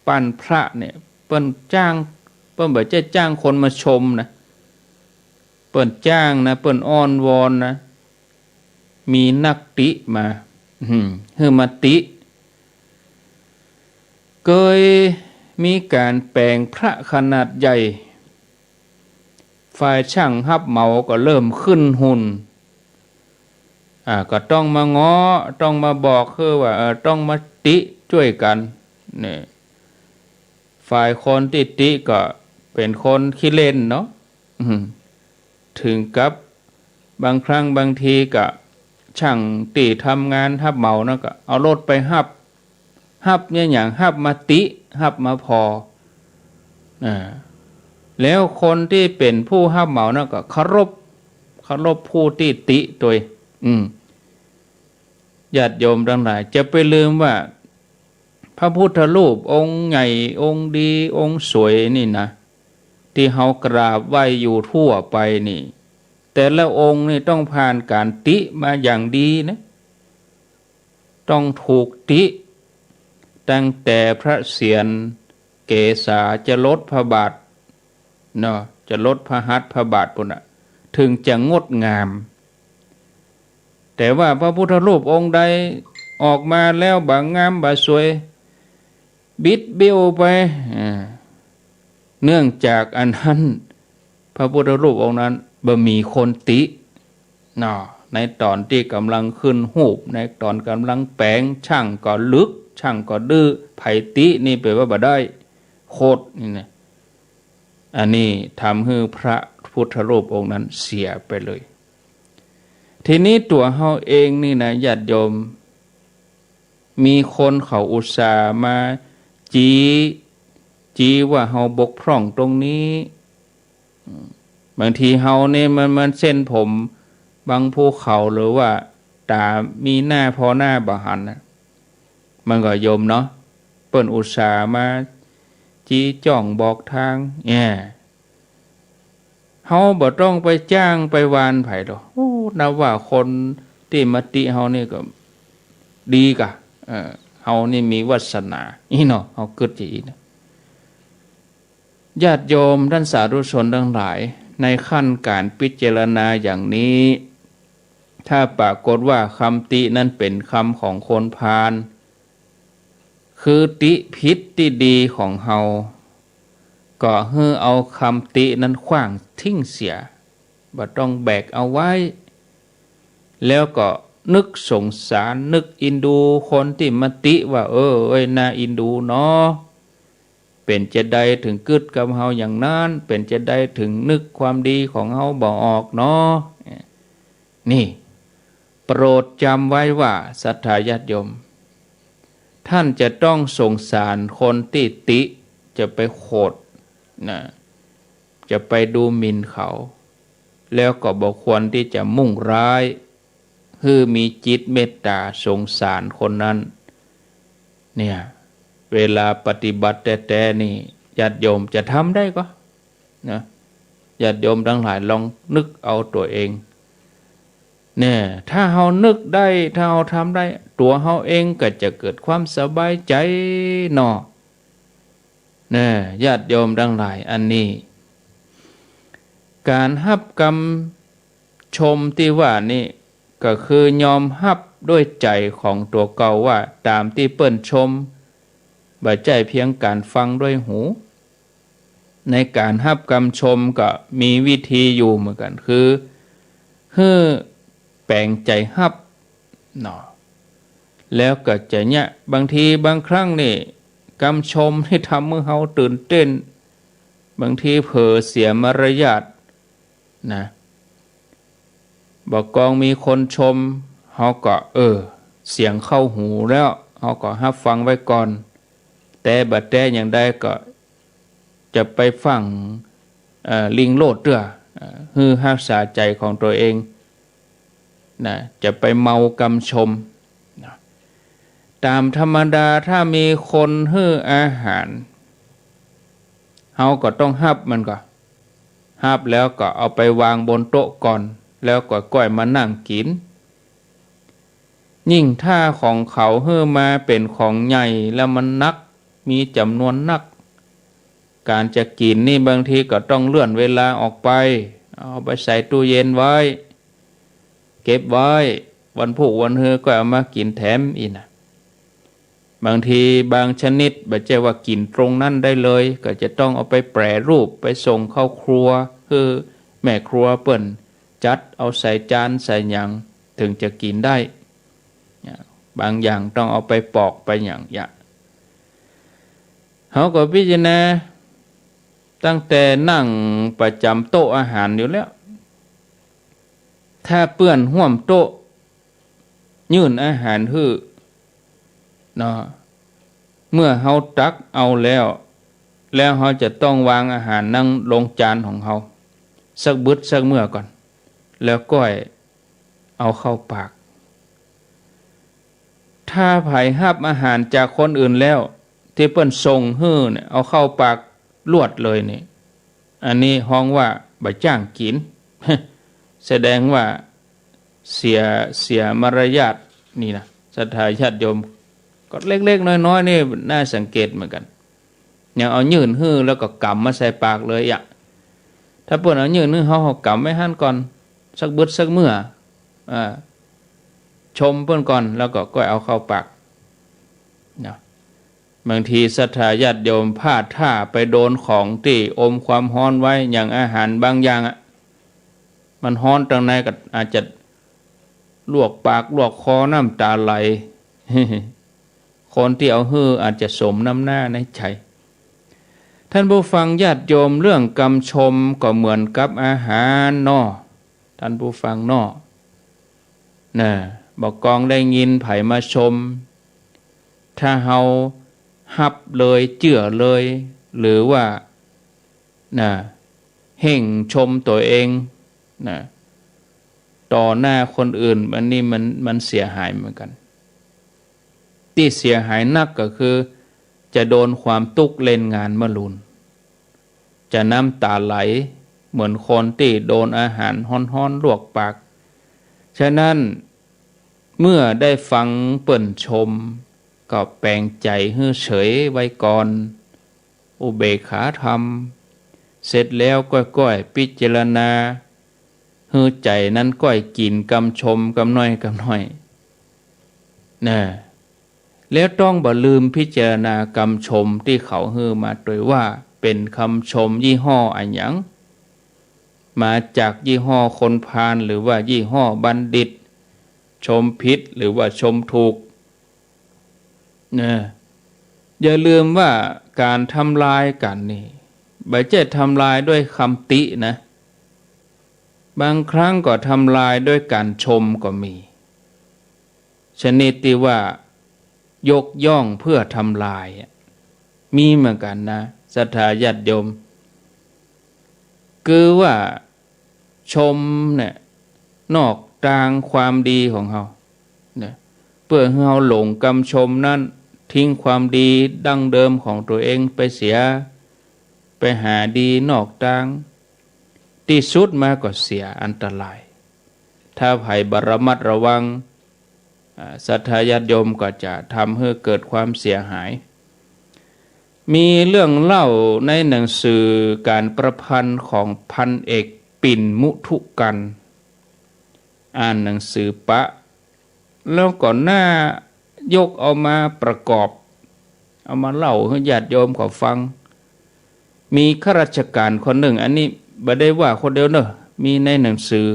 ปั้นพระเนี่ย เปิ้นจ้าง เปิ้นบ่ใจ้จ้างคนมาชมนะ เปิ้นจ้างนะ เปิ้นอ้อนวอนนะ มีนักติมา อืม หื้อมาติ เกยมีก๋านแป๋งพระขนาดใหญ่ ฝ่ายช่างฮับเหมาก็เริ่มขึ้นหุ่น อ่า ก็ต้องมาง้อ ต้องมาบอกคือว่า เออ ต้องมาติจ้วยกั๋น เนี่ย ฝ่ายคนตี้ติก็เป๋นคนขี้เล่นเนาะ อืม เถิงกับบางครั้งบางทีก็ช่างตี้ทำงานฮับเหมานั่นก็เอารถไปฮับ ฮับเนี่ยหยัง ฮับมาติ ฮับมาผ่อ อ่า แล้วคนตี้เป๋นผู้ฮับเหมานั้นก็เคารพ เคารพผู้ตี้ติตวย อืม ญาติโยมตังหลาย จะไปลืมว่า พระพุทธรูปองค์ใหญ่ องค์ดี องค์สวยนี่นะ ตี้เฮากราบไหว้อยู่ทั่วไปนี่ แต่ละองค์นี่ต้องผ่านก๋านติมาอย่างดีนะ ต้องถูกติ ตั้งแต่พระเศียรเกศาจะลดพระบาทเนาะ จะลดพระหัตถ์พระบาทปู้นน่ะ เถิงจะงดงาม แต่ว่าพระพุทธรูปองค์ใดออกมาแล้วบ่งามบ่สวย บิดบิ้วไป อ่า เนื่องจากอันนั้น พระพุทธรูปองค์นั้นบ่มีคนติเนาะ ในต๋อนตี้ก่ำลังขึ้นฮูป ในต๋อนก่ำลังแป๋ง ช่างก็ลึก ช่างก็ดื้อ ใผตินี่เป๋นว่าบ่ได้ โคตรนี่นะ อันนี้ทำหื้อพระพุทธรูปองค์นั้นเสียไปเลย ทีนี้ตั๋วเฮาเองนี่นะ ญาติโยม มีคนเขาอุตส่าห์มาจี๊ จี๊ว่าเฮาบกพร่องตรงนี้ อืม บางทีเฮานี่มัน มันเส้นผมบังภูเขา หรือว่าต๋ามีหน้าผ่อหน้าบ่หันนะ มันก็โยมเนาะ เปิ้นอุตส่าห์มาจี๊จ้องบอกตาง แหม เฮาบ่ต้องไปจ้างไปวานใผดอก โอ้ นับว่าคนตี้มาติเฮานี่ก็ดีก่ะ เออ เฮานี่มีวาสนา อี้เนาะ เฮากึ๊ดจะอี้นะ ญาติโยมต้านสาธุชนตังหลาย ในขั้นก๋านพิจารณาอย่างนี้ ถ้าปรากฏว่ากำตินั้นเป๋นกำของคนพาล คือติผิดตี้ดีของเฮา ก็หื้อเอากำตินั้นขว้างทิ้งเสีย บ่ต้องแบกเอาไว้ แล้วก็นึกสงสาร นึกอินดูคนตี้มาติว่า เออ เอ้ย น่าอินดูเนาะ เป๋นจาใดเถิงกึ๊ดกับเฮาอย่างนั้น เป๋นจาใดเถิงนึกความดีของเฮาบ่ออกเนาะ นี่ โปรดจ๋ำไว้ว่า ศรัทธาญาติโยม ต้านจะต้องสงสารคนตี้ติ จะไปโขดนะ จะไปดูหมิ่นเขา แล้วก็บ่ควรตี้จะมุ่งร้าย หื้อมีจิตเมตต๋าสงสารคนนั้น เนี่ย เวลาปฏิบัติแต๊ๆ นี่ ญาติโยมจะทำได้ก่อ นะ ญาติโยมตังหลายลองนึกเอาตั๋วเอง เนี่ย ถ้าเฮานึกได้ ถ้าเฮาทำได้ ตั๋วเฮาเองก็จะเกิดความสบายใจ๋เนาะ เนี่ย ญาติโยมตังหลาย อันนี้ ก๋านฮับกำชมตี้ว่านี้ ก็คือยอมฮับด้วยใจ๋ของตั๋วเก่าว่า ต๋ามตี้เปิ้นชม บ่ใจ้เพียงก๋านฟังด้วยหู ในก๋านฮับกำชมก็มีวิธีอยู่เหมือนกั๋น คือ หื้อแป๋งใจ๋ฮับเนาะ แล้วก็จะเนี่ย บางทีบางครั้งนี่ กำชมนี่ทำหื้อเฮาตื่นเต้น บางทีเผลอเสียมารยาทนะ บ่ากองมีคนชม เฮาก็ เออ เสียงเข้าหูแล้ว เฮาก็ฮับฟังไว้ก่อน แต่บ่าแต๊อย่างใดก็จะไปฟั่ง เอ่อ ลิงโลดเตื้อ เอ่อ หื้อฮักษาใจ๋ของตั๋วเองนะ จะไปเมากำชมนะ ต๋ามธรรมดาถ้ามีคนหื้ออาหาร เฮาก็ต้องฮับมันก่อ ฮับแล้วก็เอาไปวางบนโต๊ะก่อน แล้วก็ก้อยมานั่งกิ๋น ยิ่งถ้าของเขาหื้อมาเป๋นของใหญ่แล้วมันหนัก มีจ๋ำนวนนัก ก๋านจะกิ๋นนี่บางทีก็ต้องเลื่อนเวลาออกไป เอาไปใส่ตู้เย็นไว้ เก็บไว้ วันพูกวันฮือก็เอามากิ๋นแถมอี้นะ บางทีบางชนิดบ่ใจ้ว่ากิ๋นตรงนั้นได้เลย ก็จะต้องเอาไปแปรรูป ไปส่งเข้าครัว หื้อแม่ครัวเปิ้นจัดเอาใส่จานใส่หยัง เถิงจะกิ๋นได้เนี่ย บางอย่างต้องเอาไปปอกไปหยัง เฮาก็พิจารณาตั้งแต่นั่งประจ๋ำโต๊ะอาหารอยู่แล้ว ถ้าเปื้อนฮ่วมโต๊ะยื่นอาหารหื้อเนาะ เมื่อเฮาตักเอาแล้ว แล้วเฮาจะต้องวางอาหารนั้นลงจานของเฮา สักบึดสักเมื่อก่อน แล้วก้อยเอาเข้าปาก ถ้าใผฮับอาหารจากคนอื่นแล้ว ตี้เปิ้นส่งหื้อเนี่ย เอาเข้าปากลวดเลยนี่ อันนี้ฮ้องว่าบ่จ้างกิ๋น แสดงว่าเสีย เสียมารยาทนี่นะ ศรัทธาญาติโยม ก็เล็กๆ น้อยๆ นี่น่าสังเกตเหมือนกั๋น ยังเอายื่นหื้อแล้วก็ก๋ำมาใส่ปากเลยอะ ถ้าเปิ้นเอายื่นหื้อเฮา เฮากำไว้หั้นก่อน สักบึดสักเมื่อ อ่า ชมเปิ้นก่อน แล้วก็ก้อยเอาเข้าปาก นะ บางทีศรัทธาญาติโยมพลาดท่าไปโดนของตี้อมความฮ้อนไว้ อย่างอาหารบางอย่างอะ มันฮ้อนตังในก็อาจจะลวกปากลวกคอ น้ำต๋าไหล คนตี้เอาหื้ออาจจะสมน้ำหน้าในใจ๋ ท่านผู้ฟังญาติโยม เรื่องกำชมก็เหมือนกับอาหารเนาะ ท่านผู้ฟังเนาะ น่ะ บ่กองได้ยินใผมาชม ถ้าเฮาฮับเลย เจื้อเลย หรือว่า น่ะ เฮ่งชมตั๋วเอง น่ะ ต่อหน้าคนอื่น อันนี้มัน มันเสียหายเหมือนกั๋น ตี้เสียหายนักก็คือ จะโดนความตุ๊กข์เล่นงานมะรุน จะน้ำต๋าไหล เหมือนคนตี้โดนอาหารฮ้อนๆ ลวกปาก ฉะนั้น เมื่อได้ฟังเปิ้นชม ก็แป๋งใจ๋หื้อเฉยไว้ก่อน อุเบกขาธรรม เสร็จแล้วก้อยๆ พิจารณา หื้อใจ๋นั้นก้อยกิ๋นกำชมกำน้อยกำน้อย น่ะ แล้วต้องบ่ลืมพิจารณากำชมตี้เขาหื้อมาตวยว่าเป๋นกำชมยี่ห้ออะหยัง มาจากยี่ห้อคนพาลหรือว่ายี่ห้อบัณฑิต ชมผิดหรือว่าชมถูก น่ะ อย่าลืมว่าก๋านทำลายกั๋นนี่ บ่ใจ้ทำลายด้วยกำตินะ บางครั้งก็ทำลายด้วยก๋านชมก็มี ชนิดตี้ว่ายกย่องเพื่อทำลายอะ มีเหมือนกั๋นนะ ศรัทธาญาติโยม คือว่าชมเนี่ย นอกตางความดีของเฮา เนี่ย เปื้อหื้อเฮาหลงกำชมนั้น ทิ้งความดีดั้งเดิมของตั๋วเองไปเสีย ไปหาดีนอกตาง ตี้สุดมาก็เสียอันตราย ถ้าใผบ่ระมัดระวัง อ่า ศรัทธาญาติโยมก็จะทำหื้อเกิดความเสียหาย มีเรื่องเล่าในหนังสือก๋านประพันธ์ของพันเอกปิ่นมุทุกรรณ อ่านหนังสือปะ แล้วก็น่ายกเอามาประกอบ เอามาเล่าหื้อญาติโยมเขาฟัง มีข้าราชก๋านคนนึ่ง อันนี้บ่ได้ว่าคนเดียวเน่อ มีในหนังสือ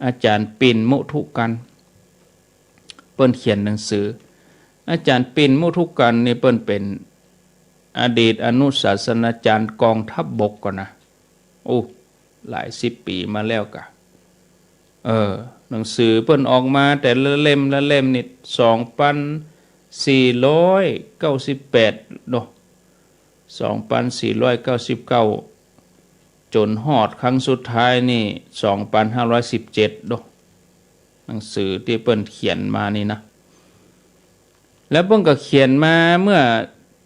อาจ๋ารย์ปิ่นมุทุกรรณ เปิ้นเขียนหนังสือ อาจ๋ารย์ปิ่นมุทุกรรณนี่เปิ้นเป๋นอดีตอนุศาสนาจ๋ารย์กองทัพบกก่อนะ โอ้ หลายสิบปี๋มาแล้วกะ เออ หนังสือเปิ้นออกมาแต่ละเล่มละเล่มนี่ สองปันสี่ร้อยเก้าสิบแปดเนาะ สองปันสี่ร้อยเก้าสิบเก้า จ๋นฮอดครั้งสุดท้ายนี่ สองปันห้าร้อยสิบเจ็ดเนาะ หนังสือตี้เปิ้นเขียนมานี่นะ แล้วเปิ้นก็เขียนมาเมื่อ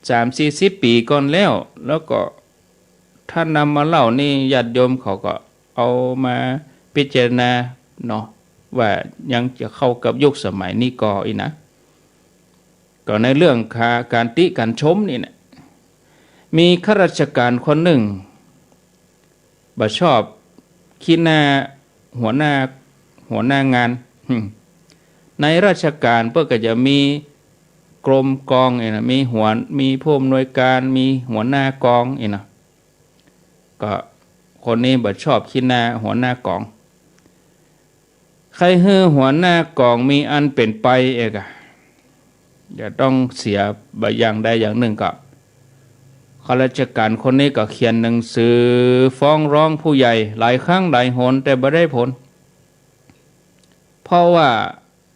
สามสี่สิบปี๋ก่อนแล้ว แล้วก็ถ้านำมาเล่านี่ ญาติโยมเขาก็เอามาพิจารณาเนาะ ว่ายังจะเข้ากับยุคสมัยนี้ก่ออี้นะ ก็ในเรื่องก๋านติก๋านชมนี่แหละ มีข้าราชก๋านคนนึ่ง บ่ชอบขี้หน้าหัวหน้า หัวหน้างาน ในราชก๋านเปิ้นก็จะมีกรมกองอี้นะ มีหัว มีผู้อำนวยก๋าน มีหัวหน้ากองอี้นะ ก็คนนี้บ่ชอบขี้หน้าหัวหน้ากอง ใค่หื้อหัวหน้ากองมีอันเป๋นไปเอกอะ จะต้องเสียบ่อย่างใดอย่างนึ่งก็ ข้าราชก๋านคนนี้ก็เขียนหนังสือฟ้องร้องผู้ใหญ่หลายครั้งหลายหน แต่บ่ได้ผล เพราะว่า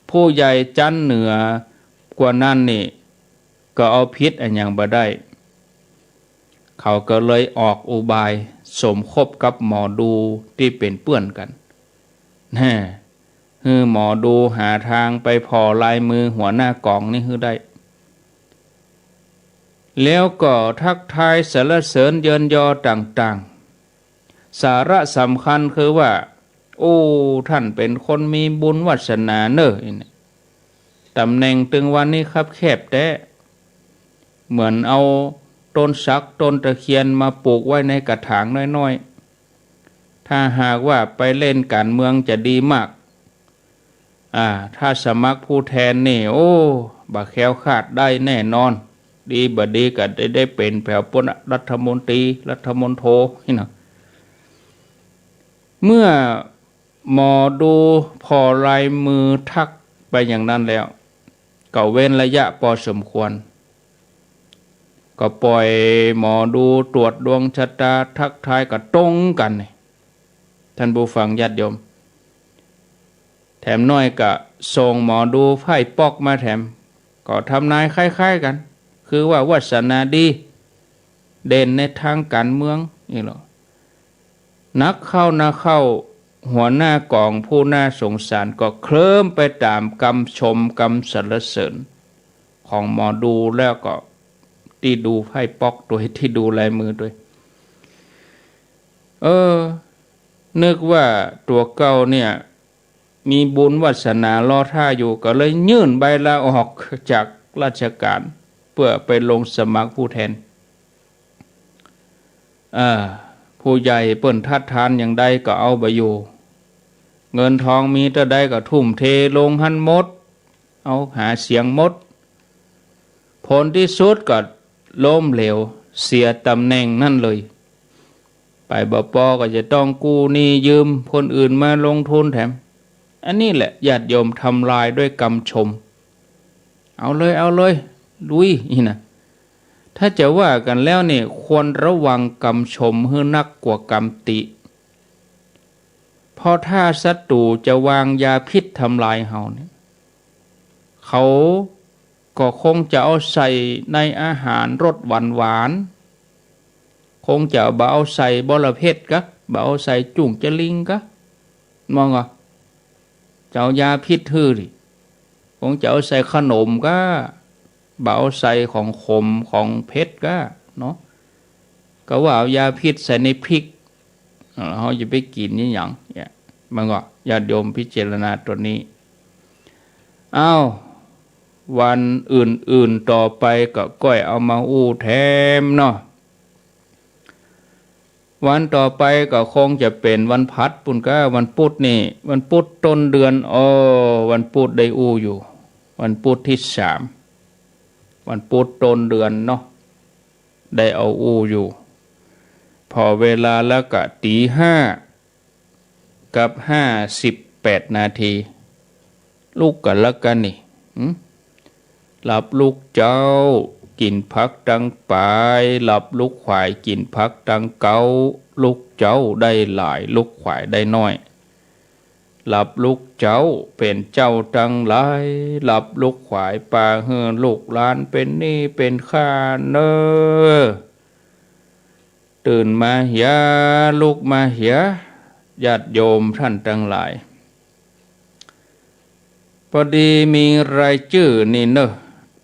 ผู้ใหญ่จั๊นเหนือกว่านั้นนี่ ก็เอาผิดอะหยังบ่ได้ เขาก็เลยออกอุบายสมคบกับหมอดูตี้เป๋นเปื้อนกั๋น แน่ หื้อหมอดูหาตางไปผ่อลายมือหัวหน้ากองนี่หื้อได้ แล้วก็ทักทายสรรเสริญเยินยอต่างๆ สาระสำคัญคือว่า โอ้ ต้านเป๋นคนมีบุญวาสนาเน่อ ต๋ำแหน่งตึงวันนี้คับแคบแต๊ เหมือนเอาต้นสักต้นตะเคียนมาปูกไว้ในกระถางน้อยๆ ถ้าหากว่าไปเล่นก๋านเมืองจะดีมาก อ่า ถ้าสมัครผู้แทนนี่ โอ้ บ่แคล้วคลาดได้แน่นอน ดีบ่ดีก็ได้ ได้เป๋นแผวป้นรัฐมนตรี รัฐมนโทนี่นะ เมื่อหมอดูผ่อลายมือทักไปอย่างนั้นแล้ว ก็เว้นระยะปอสมควร ก็ปล่อยหมอดูตรวจดวงชะตาทักทายก็ตรงกั๋นนี่ ต้านผู้ฟังญาติโยม แถมน้อยก็ส่งหมอดูไพ่ป๊อกมาแถม ก็ทำนายคล้ายๆ กั๋น คือว่าวาสนาดี เด่นในตางก๋านเมืองนี่แหละ นักเข้านักเข้า หัวหน้ากองผู้น่าสงสารก็เคลิ้มไปต๋ามกำชมกำสรรเสริญของหมอดู แล้วก็ตี้ดูไพ่ป๊อกตวย ตี้ดูลายมือตวย เออ นึกว่าตั๋วเก่าเนี่ย มีบุญวาสนารอท่าอยู่ ก็เลยยื่นใบลาออกจากราชก๋าน เปื้อไปลงสมัครผู้แทน เออ ผู้ใหญ่เปิ้นทัดทานอย่างใดก็เอาบ่อยู่ เงินทองมีเต้าใดก็ทุ่มเทลงหั้นหมด เอาหาเสียงหมด ผลตี้สุดก็ล้มเหลว เสียต๋ำแหน่งนั้นเลย ไปบ่ปอก็จะต้องกู้หนี้ยืมคนอื่นมาลงทุนแถม อันนี้แหละญาติโยม ทำลายด้วยกำชม เอาเลย เอาเลย ลุย นี่นะ ถ้าจะว่ากั๋นแล้วนี่ ควรระวังกำชมหื้อนักกว่ากำติ เพราะถ้าศัตรู๋จะวางยาพิษทำลายเฮาเนี่ย เขาก็คงจะเอาใส่ในอาหารรสหวานๆ คงจะบ่เอาใส่บอระเพ็ดกะ บ่เอาใส่จุ่งจาลิงกะ มองก่อ จะเอายาพิษหื้อดิ คงจะเอาใส่ขนมกะ บ่เอาใส่ของขมของเผ็ดกะเนาะ ก็ว่าเอายาพิษใส่ในพริก เฮาจะไปกิ๋นอะหยังเนี่ย มันก็ญาติโยมพิจารณาตั๋วนี้ อ้าว วันอื่นๆ ต่อไปก็ก้อยเอามาอู้แถมเนาะ วันต่อไปก็คงจะเป๋นวันผัดปู้นกะ วันปุ๊ดนี่ วันปุ๊ดต้นเดือน อ้อ วันปุ๊ดได้อู้อยู่ วันปุ๊ดตี้สาม วันปุ๊ดต้นเดือนเนาะ ได้เอาอู้อยู่ ผ่อเวลาแล้วก็ตี๋ห้ากับห้าสิบแปดนาที ลุกกั๋นละกั๋นนี่ หืม หลับลุกเจ๊า กิ๋นผักตังป๋าย หลับลุกขวาย กิ๋นผักตังเก๊า ลุกเจ๊าได้หลาย ลุกขวายได้น้อย หลับลุกเจ๊าเป๋นเจ้าตังหลาย หลับลุกขวาย ปาหื้อลูกหลานเป๋นหนี้เป๋นค่าเน่อ ตื่นมาเหีย ลุกมาเหีย ญาติโยมต้านตังหลาย ปอดีมีรายจื้อนี่เน่อ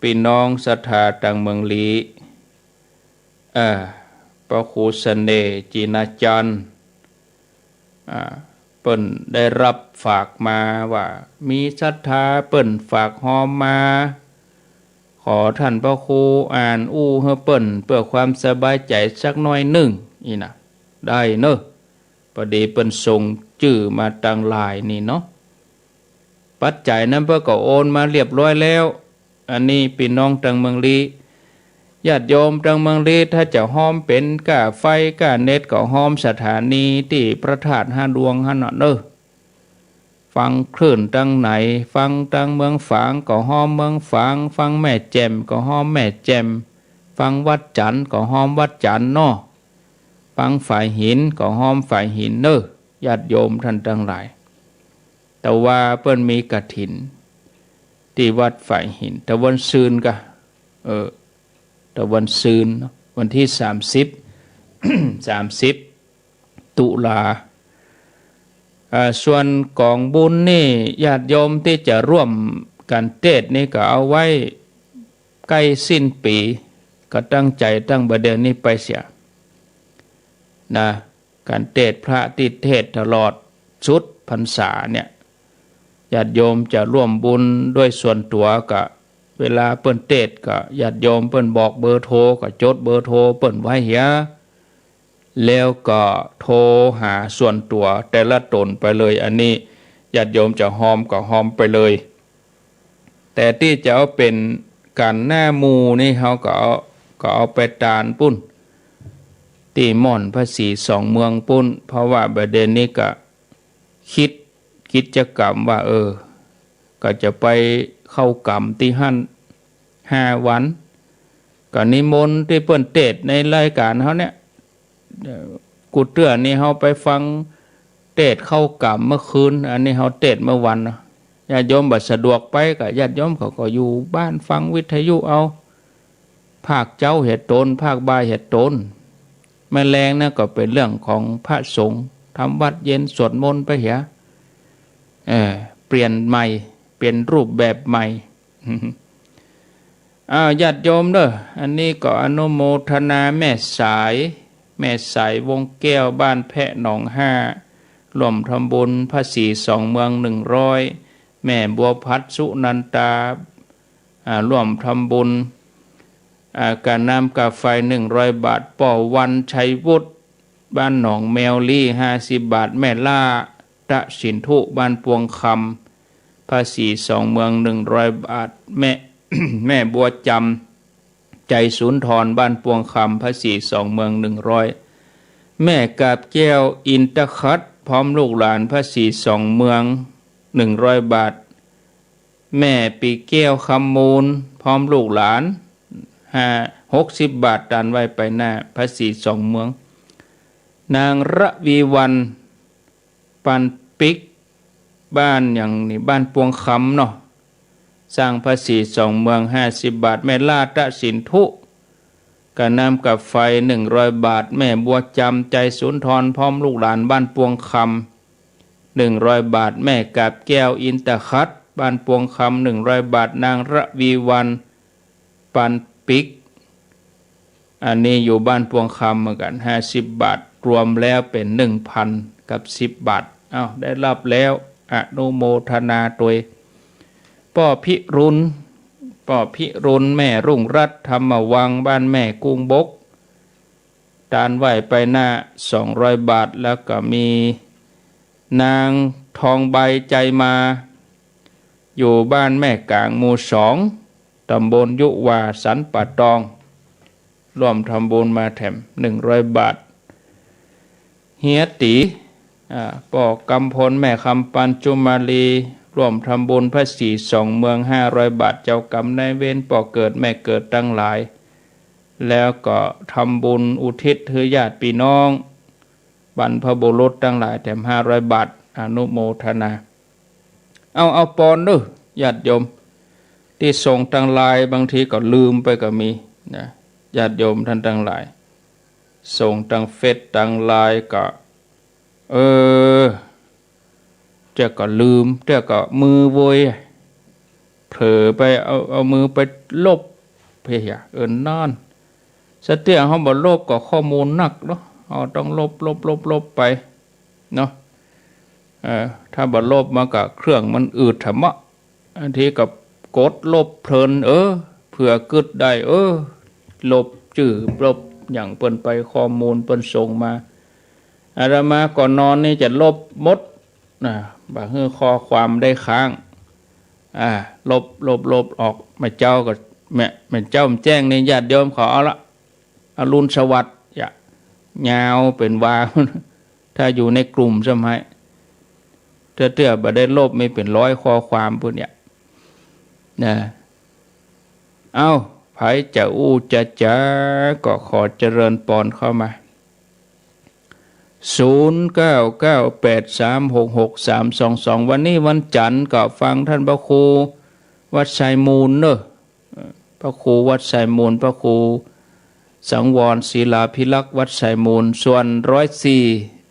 ปี้น้องศรัทธาตังเมืองลี้ เอ่อ พระครูเสน่ห์ จินาจันทร์ อ่า เปิ้นได้ฮับฝากมาว่า มีศรัทธาเปิ้นฝากฮอมมา ขอต้านพระครูอ่านอู้หื้อเปิ้น เปื้อความสบายใจ๋สักหน้อยนึ่ง อี้นะ ได้เน่อ ปอดีเปิ้นส่งจื้อมาตังไลน์นี่เนาะ ปัจจัยนั้นเปิ้นก็โอนมาเรียบร้อยแล้ว อันนี้ปี้น้องตังเมืองลี้ ญาติโยมตังเมืองลี้ ถ้าจะฮอมเป๋นก้าไฟก้าเน็ตก็ฮอมสถานีตี้พระธาตุห้าดวงหั้นเนาะเน่อ ฟังคลื่นตังไหน ฟังตังเมืองฝางก็ฮอมเมืองฝาง ฟังแม่แจ่มก็ฮอมแม่แจ่ม ฟังวัดจั๋นก็ฮอมวัดจั๋นเนาะ ฟังฝายหินก็ฮอมฝายหินเน่อ ญาติโยมต้านตังหลาย แต่ว่าเปิ้นมีกฐิน ตี้วัดฝายหิน แต่วันซืนกะ เออ ตะวันซืนเนาะ วันตี้สามสิบ สามสิบ ตุลา อ่า ส่วนก๋องบุญนี่ ญาติโยมตี้จะร่วมกั๋นเตสน์นี่ก็เอาไว้ใก้สิ้นปี๋ ก็ตั้งใจ๋ตั้งบ่าเดือนนี้ไปเสียนะ ก๋านเตสน์พระตี้เตสน์ตลอดสุดพรรษาเนี่ย ญาติโยมจะร่วมบุญด้วยส่วนตั๋วก็ เวลาเปิ้นเตสน์ก็ญาติโยมเปิ้นบอกเบอร์โทรก็จดเบอร์โทรเปิ้นไว้เหีย แล้วก็โทรหาส่วนตั๋วแต่ละต๋นไปเลย อันนี้ญาติโยมจะฮอมก็ฮอมไปเลย แต่ตี้จะเอาเป๋นก๋านหน้าหมู่นี่เฮาก็เอา ก็เอาไปตานปุ้น ตี้ม่อนพระศรีสองเมืองปุ้น เพราะว่าบ่าเดือนนี้ก็ กึ๊ดกิจกรรมว่า เออ ก็จะไปเข้ากรรมตี้หั้นห้าวัน ก็นิมนต์ตี้เปิ้นเตสน์ในรายก๋านเฮาเนี่ย เอ่อ กู้เตื้อนี่เฮาไปฟังเตสน์เข้ากรรมเมื่อคืน อันนี้เฮาเตสน์เมื่อวันเนาะ ญาติโยมบ่สะดวกไปก็ ญาติโยมเขาก็อยู่บ้านฟังวิทยุเอา ภาคเจ๊าเหียต๋น ภาคบ่ายเหียต๋น แม่แลงนะก็เป๋นเรื่องของพระสงฆ์ ทำวัตรเย็นสวดมนต์ไปเหีย เออ เปลี่ยนใหม่ เป๋นรูปแบบใหม่ อ้าว ญาติโยมเน่อ อันนี้ก็อนุโมทนาแม่สาย แม่สายวงแก้ว บ้านแพะหนองห้า ร่วมทำบุญพระศรีสองเมืองหนึ่งร้อย แม่บัวผัด สุนันตา อ่า ร่วมทำบุญ อ่า ก๋าน้ำก๋าไฟหนึ่งร้อยบาท ป้อวัน ชัยวุฒิ บ้านหนองแมวลี่ ห้าสิบบาท แม่ล่า ตะสินธุ บ้านปวงคำ พระศรีสองเมืองหนึ่งร้อยบาท แม่ แม่บัวจำ ใจสุนทร บ้านปวงคำ พระศรีสองเมืองหนึ่งร้อย แม่กาบแก้ว อินทคัต พร้อมลูกหลาน พระศรีสองเมืองหนึ่งร้อยบาท แม่ปีแก้ว คำมูล พร้อมลูกหลาน ห้า หกสิบบาท ตานไว้ไปหน้าพระศรีสองเมือง นางระวีวรรณ ปันปิก บ้านหยังนี่ บ้านปวงคำเนาะ สร้างพระศรีสองเมือง ห้าสิบบาท แม่ล่า ตะสินธุ ก๋าน้ำก๋าไฟหนึ่งร้อยบาท แม่บัวจำ ใจสุนทร พร้อมลูกหลาน บ้านปวงคำ หนึ่งร้อยบาท แม่กาบแก้ว อินทคัต บ้านปวงคำ หนึ่งร้อยบาท นางระวีวรรณ ปันปิก อันนี้อยู่บ้านปวงคำเหมือนกั๋น ห้าสิบบาท รวมแล้วเป๋นหนึ่งพันกับสิบบาท เอ้า ได้ฮับแล้ว อนุโมทนาตวย ป้อพิรุณ ป้อพิรุณ แม่รุ่งรัตน์ ธรรมวังค์ บ้านแม่กุ้งบก ตานไว้ไปหน้าสองร้อยบาท แล้วก็มีนางทองใบ ใจมา อยู่บ้านแม่ก๋าง หมู่สอง ตำบลยุวา สันป่าตอง ร่วมทำบุญมาแถมหนึ่งร้อยบาท เฮียตี๋ อ่า ป้อกำพล แม่คำปัน จุมาลี ร่วมทำบุญพระศรีสองเมืองห้าร้อยบาท เจ้ากรรมนายเวร ป้อเกิดแม่เกิดตังหลาย แล้วก็ทำบุญอุทิศหื้อญาติปี้น้อง บรรพบุรุษตังหลายแถมห้าร้อยบาท อนุโมทนา เอา เอาปอนเน่อ ญาติโยม ตี้ส่งตางไลน์ บางทีก็ลืมไปก็มีนะ ญาติโยมต้านตังหลาย ส่งตางเฟซตางไลน์ก็ เออ เตื้อก็ลืม เตื้อก็มือโวย เผลอไปเอา เอามือไปลบ เพีย เออ นั่น สะเตื้อเฮาบ่ลบก็ข้อมูลหนักเนาะ เฮาต้องลบ ลบ ลบ ลบไปเนาะ เออ ถ้าบ่ลบมันก็เครื่องมันอืดถะเมาะ อันทีก็กดลบเพลิน เออ เผื่อกึ๊ดได้ เออ ลบจื้อ ลบหยังเปิ้นไป ข้อมูลเปิ้นส่งมา อาตมาก่อนนอนนี่จะลบหมดนะ บ่หื้อข้อความได้ค้าง อ่า ลบ ลบ ลบออก แม่เจ้าก็ แม่ แม่เจ้าแจ้งนี่ ญาติโยมเขาเอาละ อรุณสวัสดิ์ อย่า ยาวเป๋นวา ถ้าอยู่ในกลุ่มสมัย เตื้อๆ บ่ได้ลบมีเป๋นร้อยข้อความปุ้นเนี่ย นะ เอ้า ใผจะอู้จะจ๋า ก็ขอเจริญปอนเข้ามา ศูนย์เก้าเก้าแปดสามหกหกสามสองสอง วันนี้วันจันทร์ก็ฟังท่านพระครูวัดไซมูลเนอะ พระครูวัดไซมูล พระครูสังวรศิลาภิรักษ์วัดไซมูล ส่วนร้อยสี่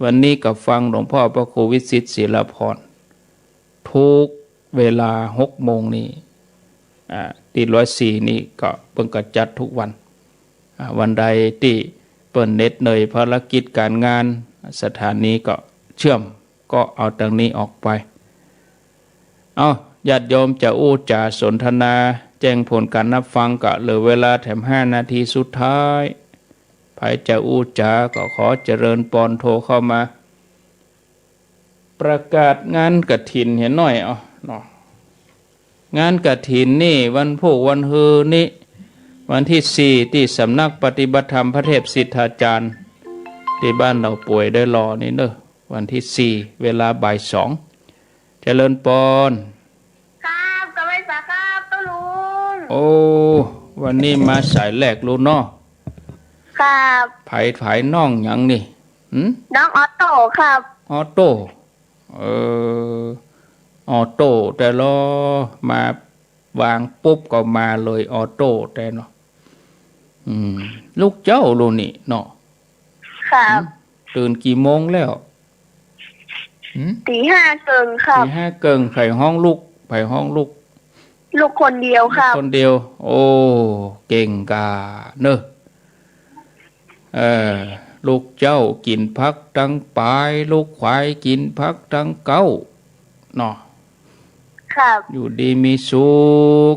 วันนี้ก็ฟังหลวงพ่อพระครูวิสิทธิ์ศิลาภรณ์ ทุกเวลาหกโมงนี่ อ่า ตี้ร้อยสี่นี่ก็เปิ้นก็จัดทุกวัน อ่า วันใดตี้เปิ้นเหน็ดเหนื่อยภารกิจก๋านงาน สถานีก็เชื่อม ก็เอาตางนี้ออกไป เอ้า ญาติโยมจะอู้จ๋าสนทนา แจ้งผลก๋านฮับฟัง ก็เหลือเวลาแถมห้านาทีสุดท้าย ใผจะอู้จ๋าก็ขอเจริญปอนโทรเข้ามา ประกาศงานกฐินเหียหน้อย เอาเนาะ งานกฐินนี่วันพูกวันฮือนี่ วันตี้สี่ ตี้สำนักปฏิบัติธรรมพระเทพสิทธาจารย์ ตี้บ้านเหล่าป่วยดอยหล่อนี่เนาะ วันตี้สี่ เวลาบ่ายสอง เจริญปอน ครับ กราบไหว้สาครับ ตุ๊ลุง โอ้ วันนี้มาสายแรกลูกเนาะ ครับ ใผ ใผน้องหยังนี่ หืม น้องออโต้ครับ ออโต้ เออ ออโต้แต๊ลอ มาวางปุ๊บก็มาเลย ออโต้แต๊เนาะ อืม ลุกเจ๊าลูกนี่เนาะ ครับ หืม ตื่นกี่โมงแล้ว หืม ตีห้าเกิ่งครับ ตีห้าเกิ่ง ใผฮ้องลุก ใผฮ้องลุก ลุกคนเดียวครับ ลุกคนเดียว โอ้ เก่งก้าเนาะ เออ ลุกเจ๊ากิ๋นผักตังป๋าย ลุกขวายกิ๋นผักตังเก๊า เนาะ ครับ อยู่ดีมีสุข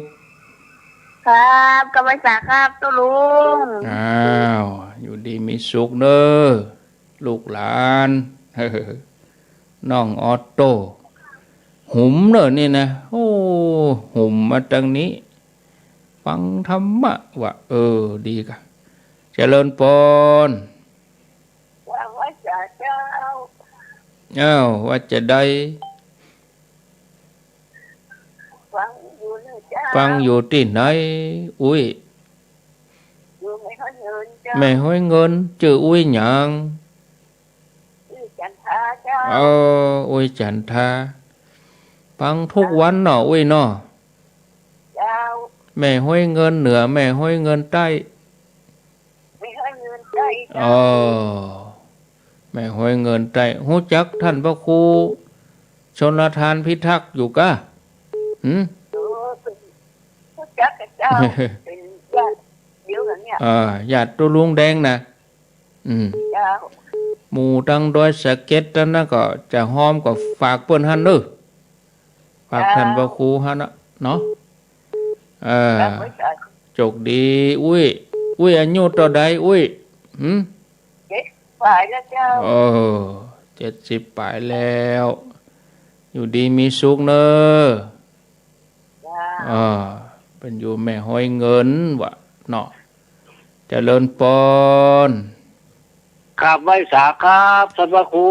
ครับ กราบไหว้สาครับ ตุ๊ลุง อ้าว อยู่ดีมีสุขเนาะ ลูกหลาน น้องออโต้ หุมเนาะนี่นะ โอ้ หุมมาตางนี้ ฟังธรรมะว่ะ เออ ดีก้า เจริญปอน กราบไหว้สาเจ้า อ้าว ว่าจะใด ฟังอยู่เนาะเจ้า ฟังอยู่ตี้ไหน อุ๊ย อยู่แม่ฮ้อยเงินเจ้า แม่ฮ้อยเงิน จื้ออุ๊ยหยัง อุ๊ยจันทาเจ้า เออ อุ๊ยจันทา ฟังทุกวันเนาะ อุ๊ยเนาะ เจ้า แม่ฮ้อยเงินเหนือ แม่ฮ้อยเงินใต้ แม่ฮ้อยเงินใต้เจ้า อ๋อ แม่ฮ้อยเงินใต้ ฮู้จักท่านพระครูชลทานพิทักษ์อยู่ก้า หืม เออ ฮู้จักกับเจ้า เป๋นญาติเดียวกั๋นเนี่ย อ่า ญาติตุ๊ลุงแดงนะ อืม เจ้า หมู่ตังดอยสะเก็ดตังนั้นก็จะฮ้อมก็ฝากเปิ้นหั้นเนาะ ฝากท่านพระครูหั้นน่ะเนาะ เออ ครับ โจคดี อุ๊ย อุ๊ย อายุเต้าใด อุ๊ย หืม เจ็ดสิบป๋ายแล้วเจ้า เออ เจ็ดสิบป๋ายแล้ว อยู่ดีมีสุขเนาะ เจ้า เออ เปิ้นอยู่แม่ฮ้อยเงินว่ะเนาะ เจริญปอน กราบไหว้สาครับ ท่านพระครู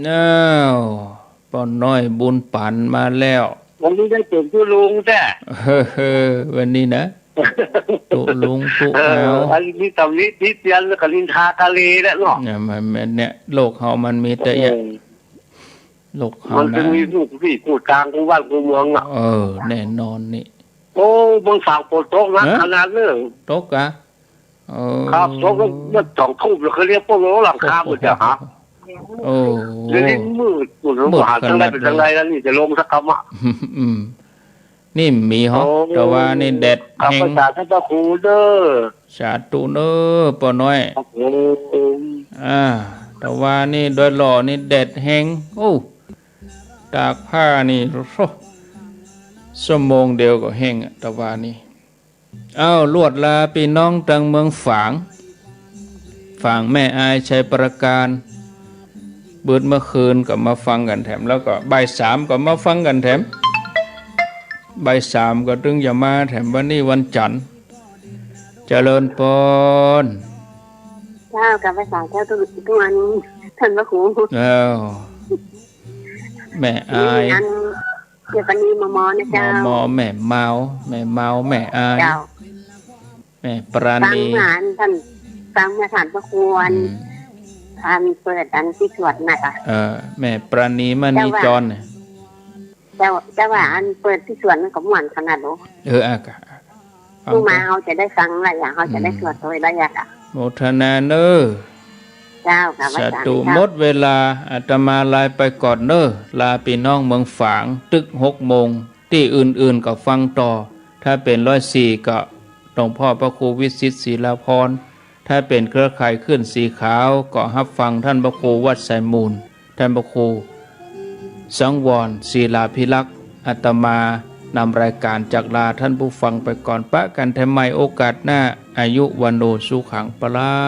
อ้าว ป้อน้อยบุญปันมาแล้ว วันนี้ได้เป๋นตุ๊ลุงแต๊ เฮ้อ วันนี้นะ ตุ๊ลุงตุ๊ เออ อ้าว อันนี้ตำหนิติเตียนแล้วก็นินทาทะเลแล้วเนาะ เนี่ย มัน มันเนี่ย โลกเฮามันมีแต่เนี่ย เออ โลกเฮานะ มันจะมีฮู้ตี้ฮู้ตาง ฮู้บ้านฮู้เมืองอะ เออ แน่นอนนี่ โอ้ เมืองฝางฝนตกหนัก ฮะ ขนาดเนาะ ตกกา เออ ครับ ตกเมื่อสองทุ่มแล้ว เขาเรียกพวกเราหลังคาหมดจ้ะฮะ โอ้โห เดี๋ยวนี้มืดหมดแล้ว มืด หาทางใด ขนาด ไปทางใดแล้วนี่ จะลงสักกำอะ อืม นี่มีฮอ โอ้ แต่ว่านี่แดดแฮง ข้าพเจ้าท่านพระครูเด้อ สาธุเนาะป้อน้อย ครับผม อ่า แต่ว่านี่ดอยหล่อนี่แดดแฮง โอ้ ตากผ้านี่ โอ้ ชั่วโมงเดียวก็แห้งอะ แต่ว่านี่ เอ้า ลวดลาปี้น้องตังเมืองฝาง ฝางแม่อายชัยปราการ เบิดเมื่อคืนก็มาฟังกั๋นแถม แล้วก็บ่ายสามก็มาฟังกั๋นแถม บ่ายสามก็ตึงจะมาแถม วันนี้วันจันทร์ เจริญปอน เจ้า กราบไหว้สาเจ้าตุ๊ ตุ๊ลุง ท่านพระครู เอ้า แม่อาย นี่อัน เดี๋ยวปานีมอมอนะเจ้า มอมอ แม่เมา แม่เมา แม่อาย เจ้า แม่ปราณี ฟังเมื่ออันท่าน ฟังเมื่อท่านพระครูอัน อืม อันเปิดอันตี้สวดน่ะค่ะ เออ แม่ปราณีมณีจรเนี่ย เจ้าว่า เจ้า เจ้าว่าอันเปิดตี้สวดมันก็ม่วนขนาดโน้ เออ อ่ะ กะ ฟัง เฮาจะได้ฟังละอย่าง เฮาจะได้ อืม สวดโตยละอย่างอะ โมทนาเน่อ เจ้าค่ะ สาธุ พระอาจ๋ารย์ เจ้า หมดเวลา อาตมาลาไปก่อนเน่อ ลาปี้น้องเมืองฝาง ตึกหกโมง ตี้อื่นๆ ก็ฟังต่อ ถ้าเป๋นร้อยสี่ ก็หลวงพ่อพระครูวิสิทธิ์ ศิลาพร ถ้าเป๋นเครือข่ายคลื่นสีขาว ก็ฮับฟังต้านพระครูวัดสายมูล ต้านพระครูสังวร ศิลาภิรักษ์ อาตมานำรายการจากลาต้านผู้ฟังไปก่อน ปะกั๋นแถมใหม่โอกาสหน้า อายุ วัณโณ สุขัง พลัง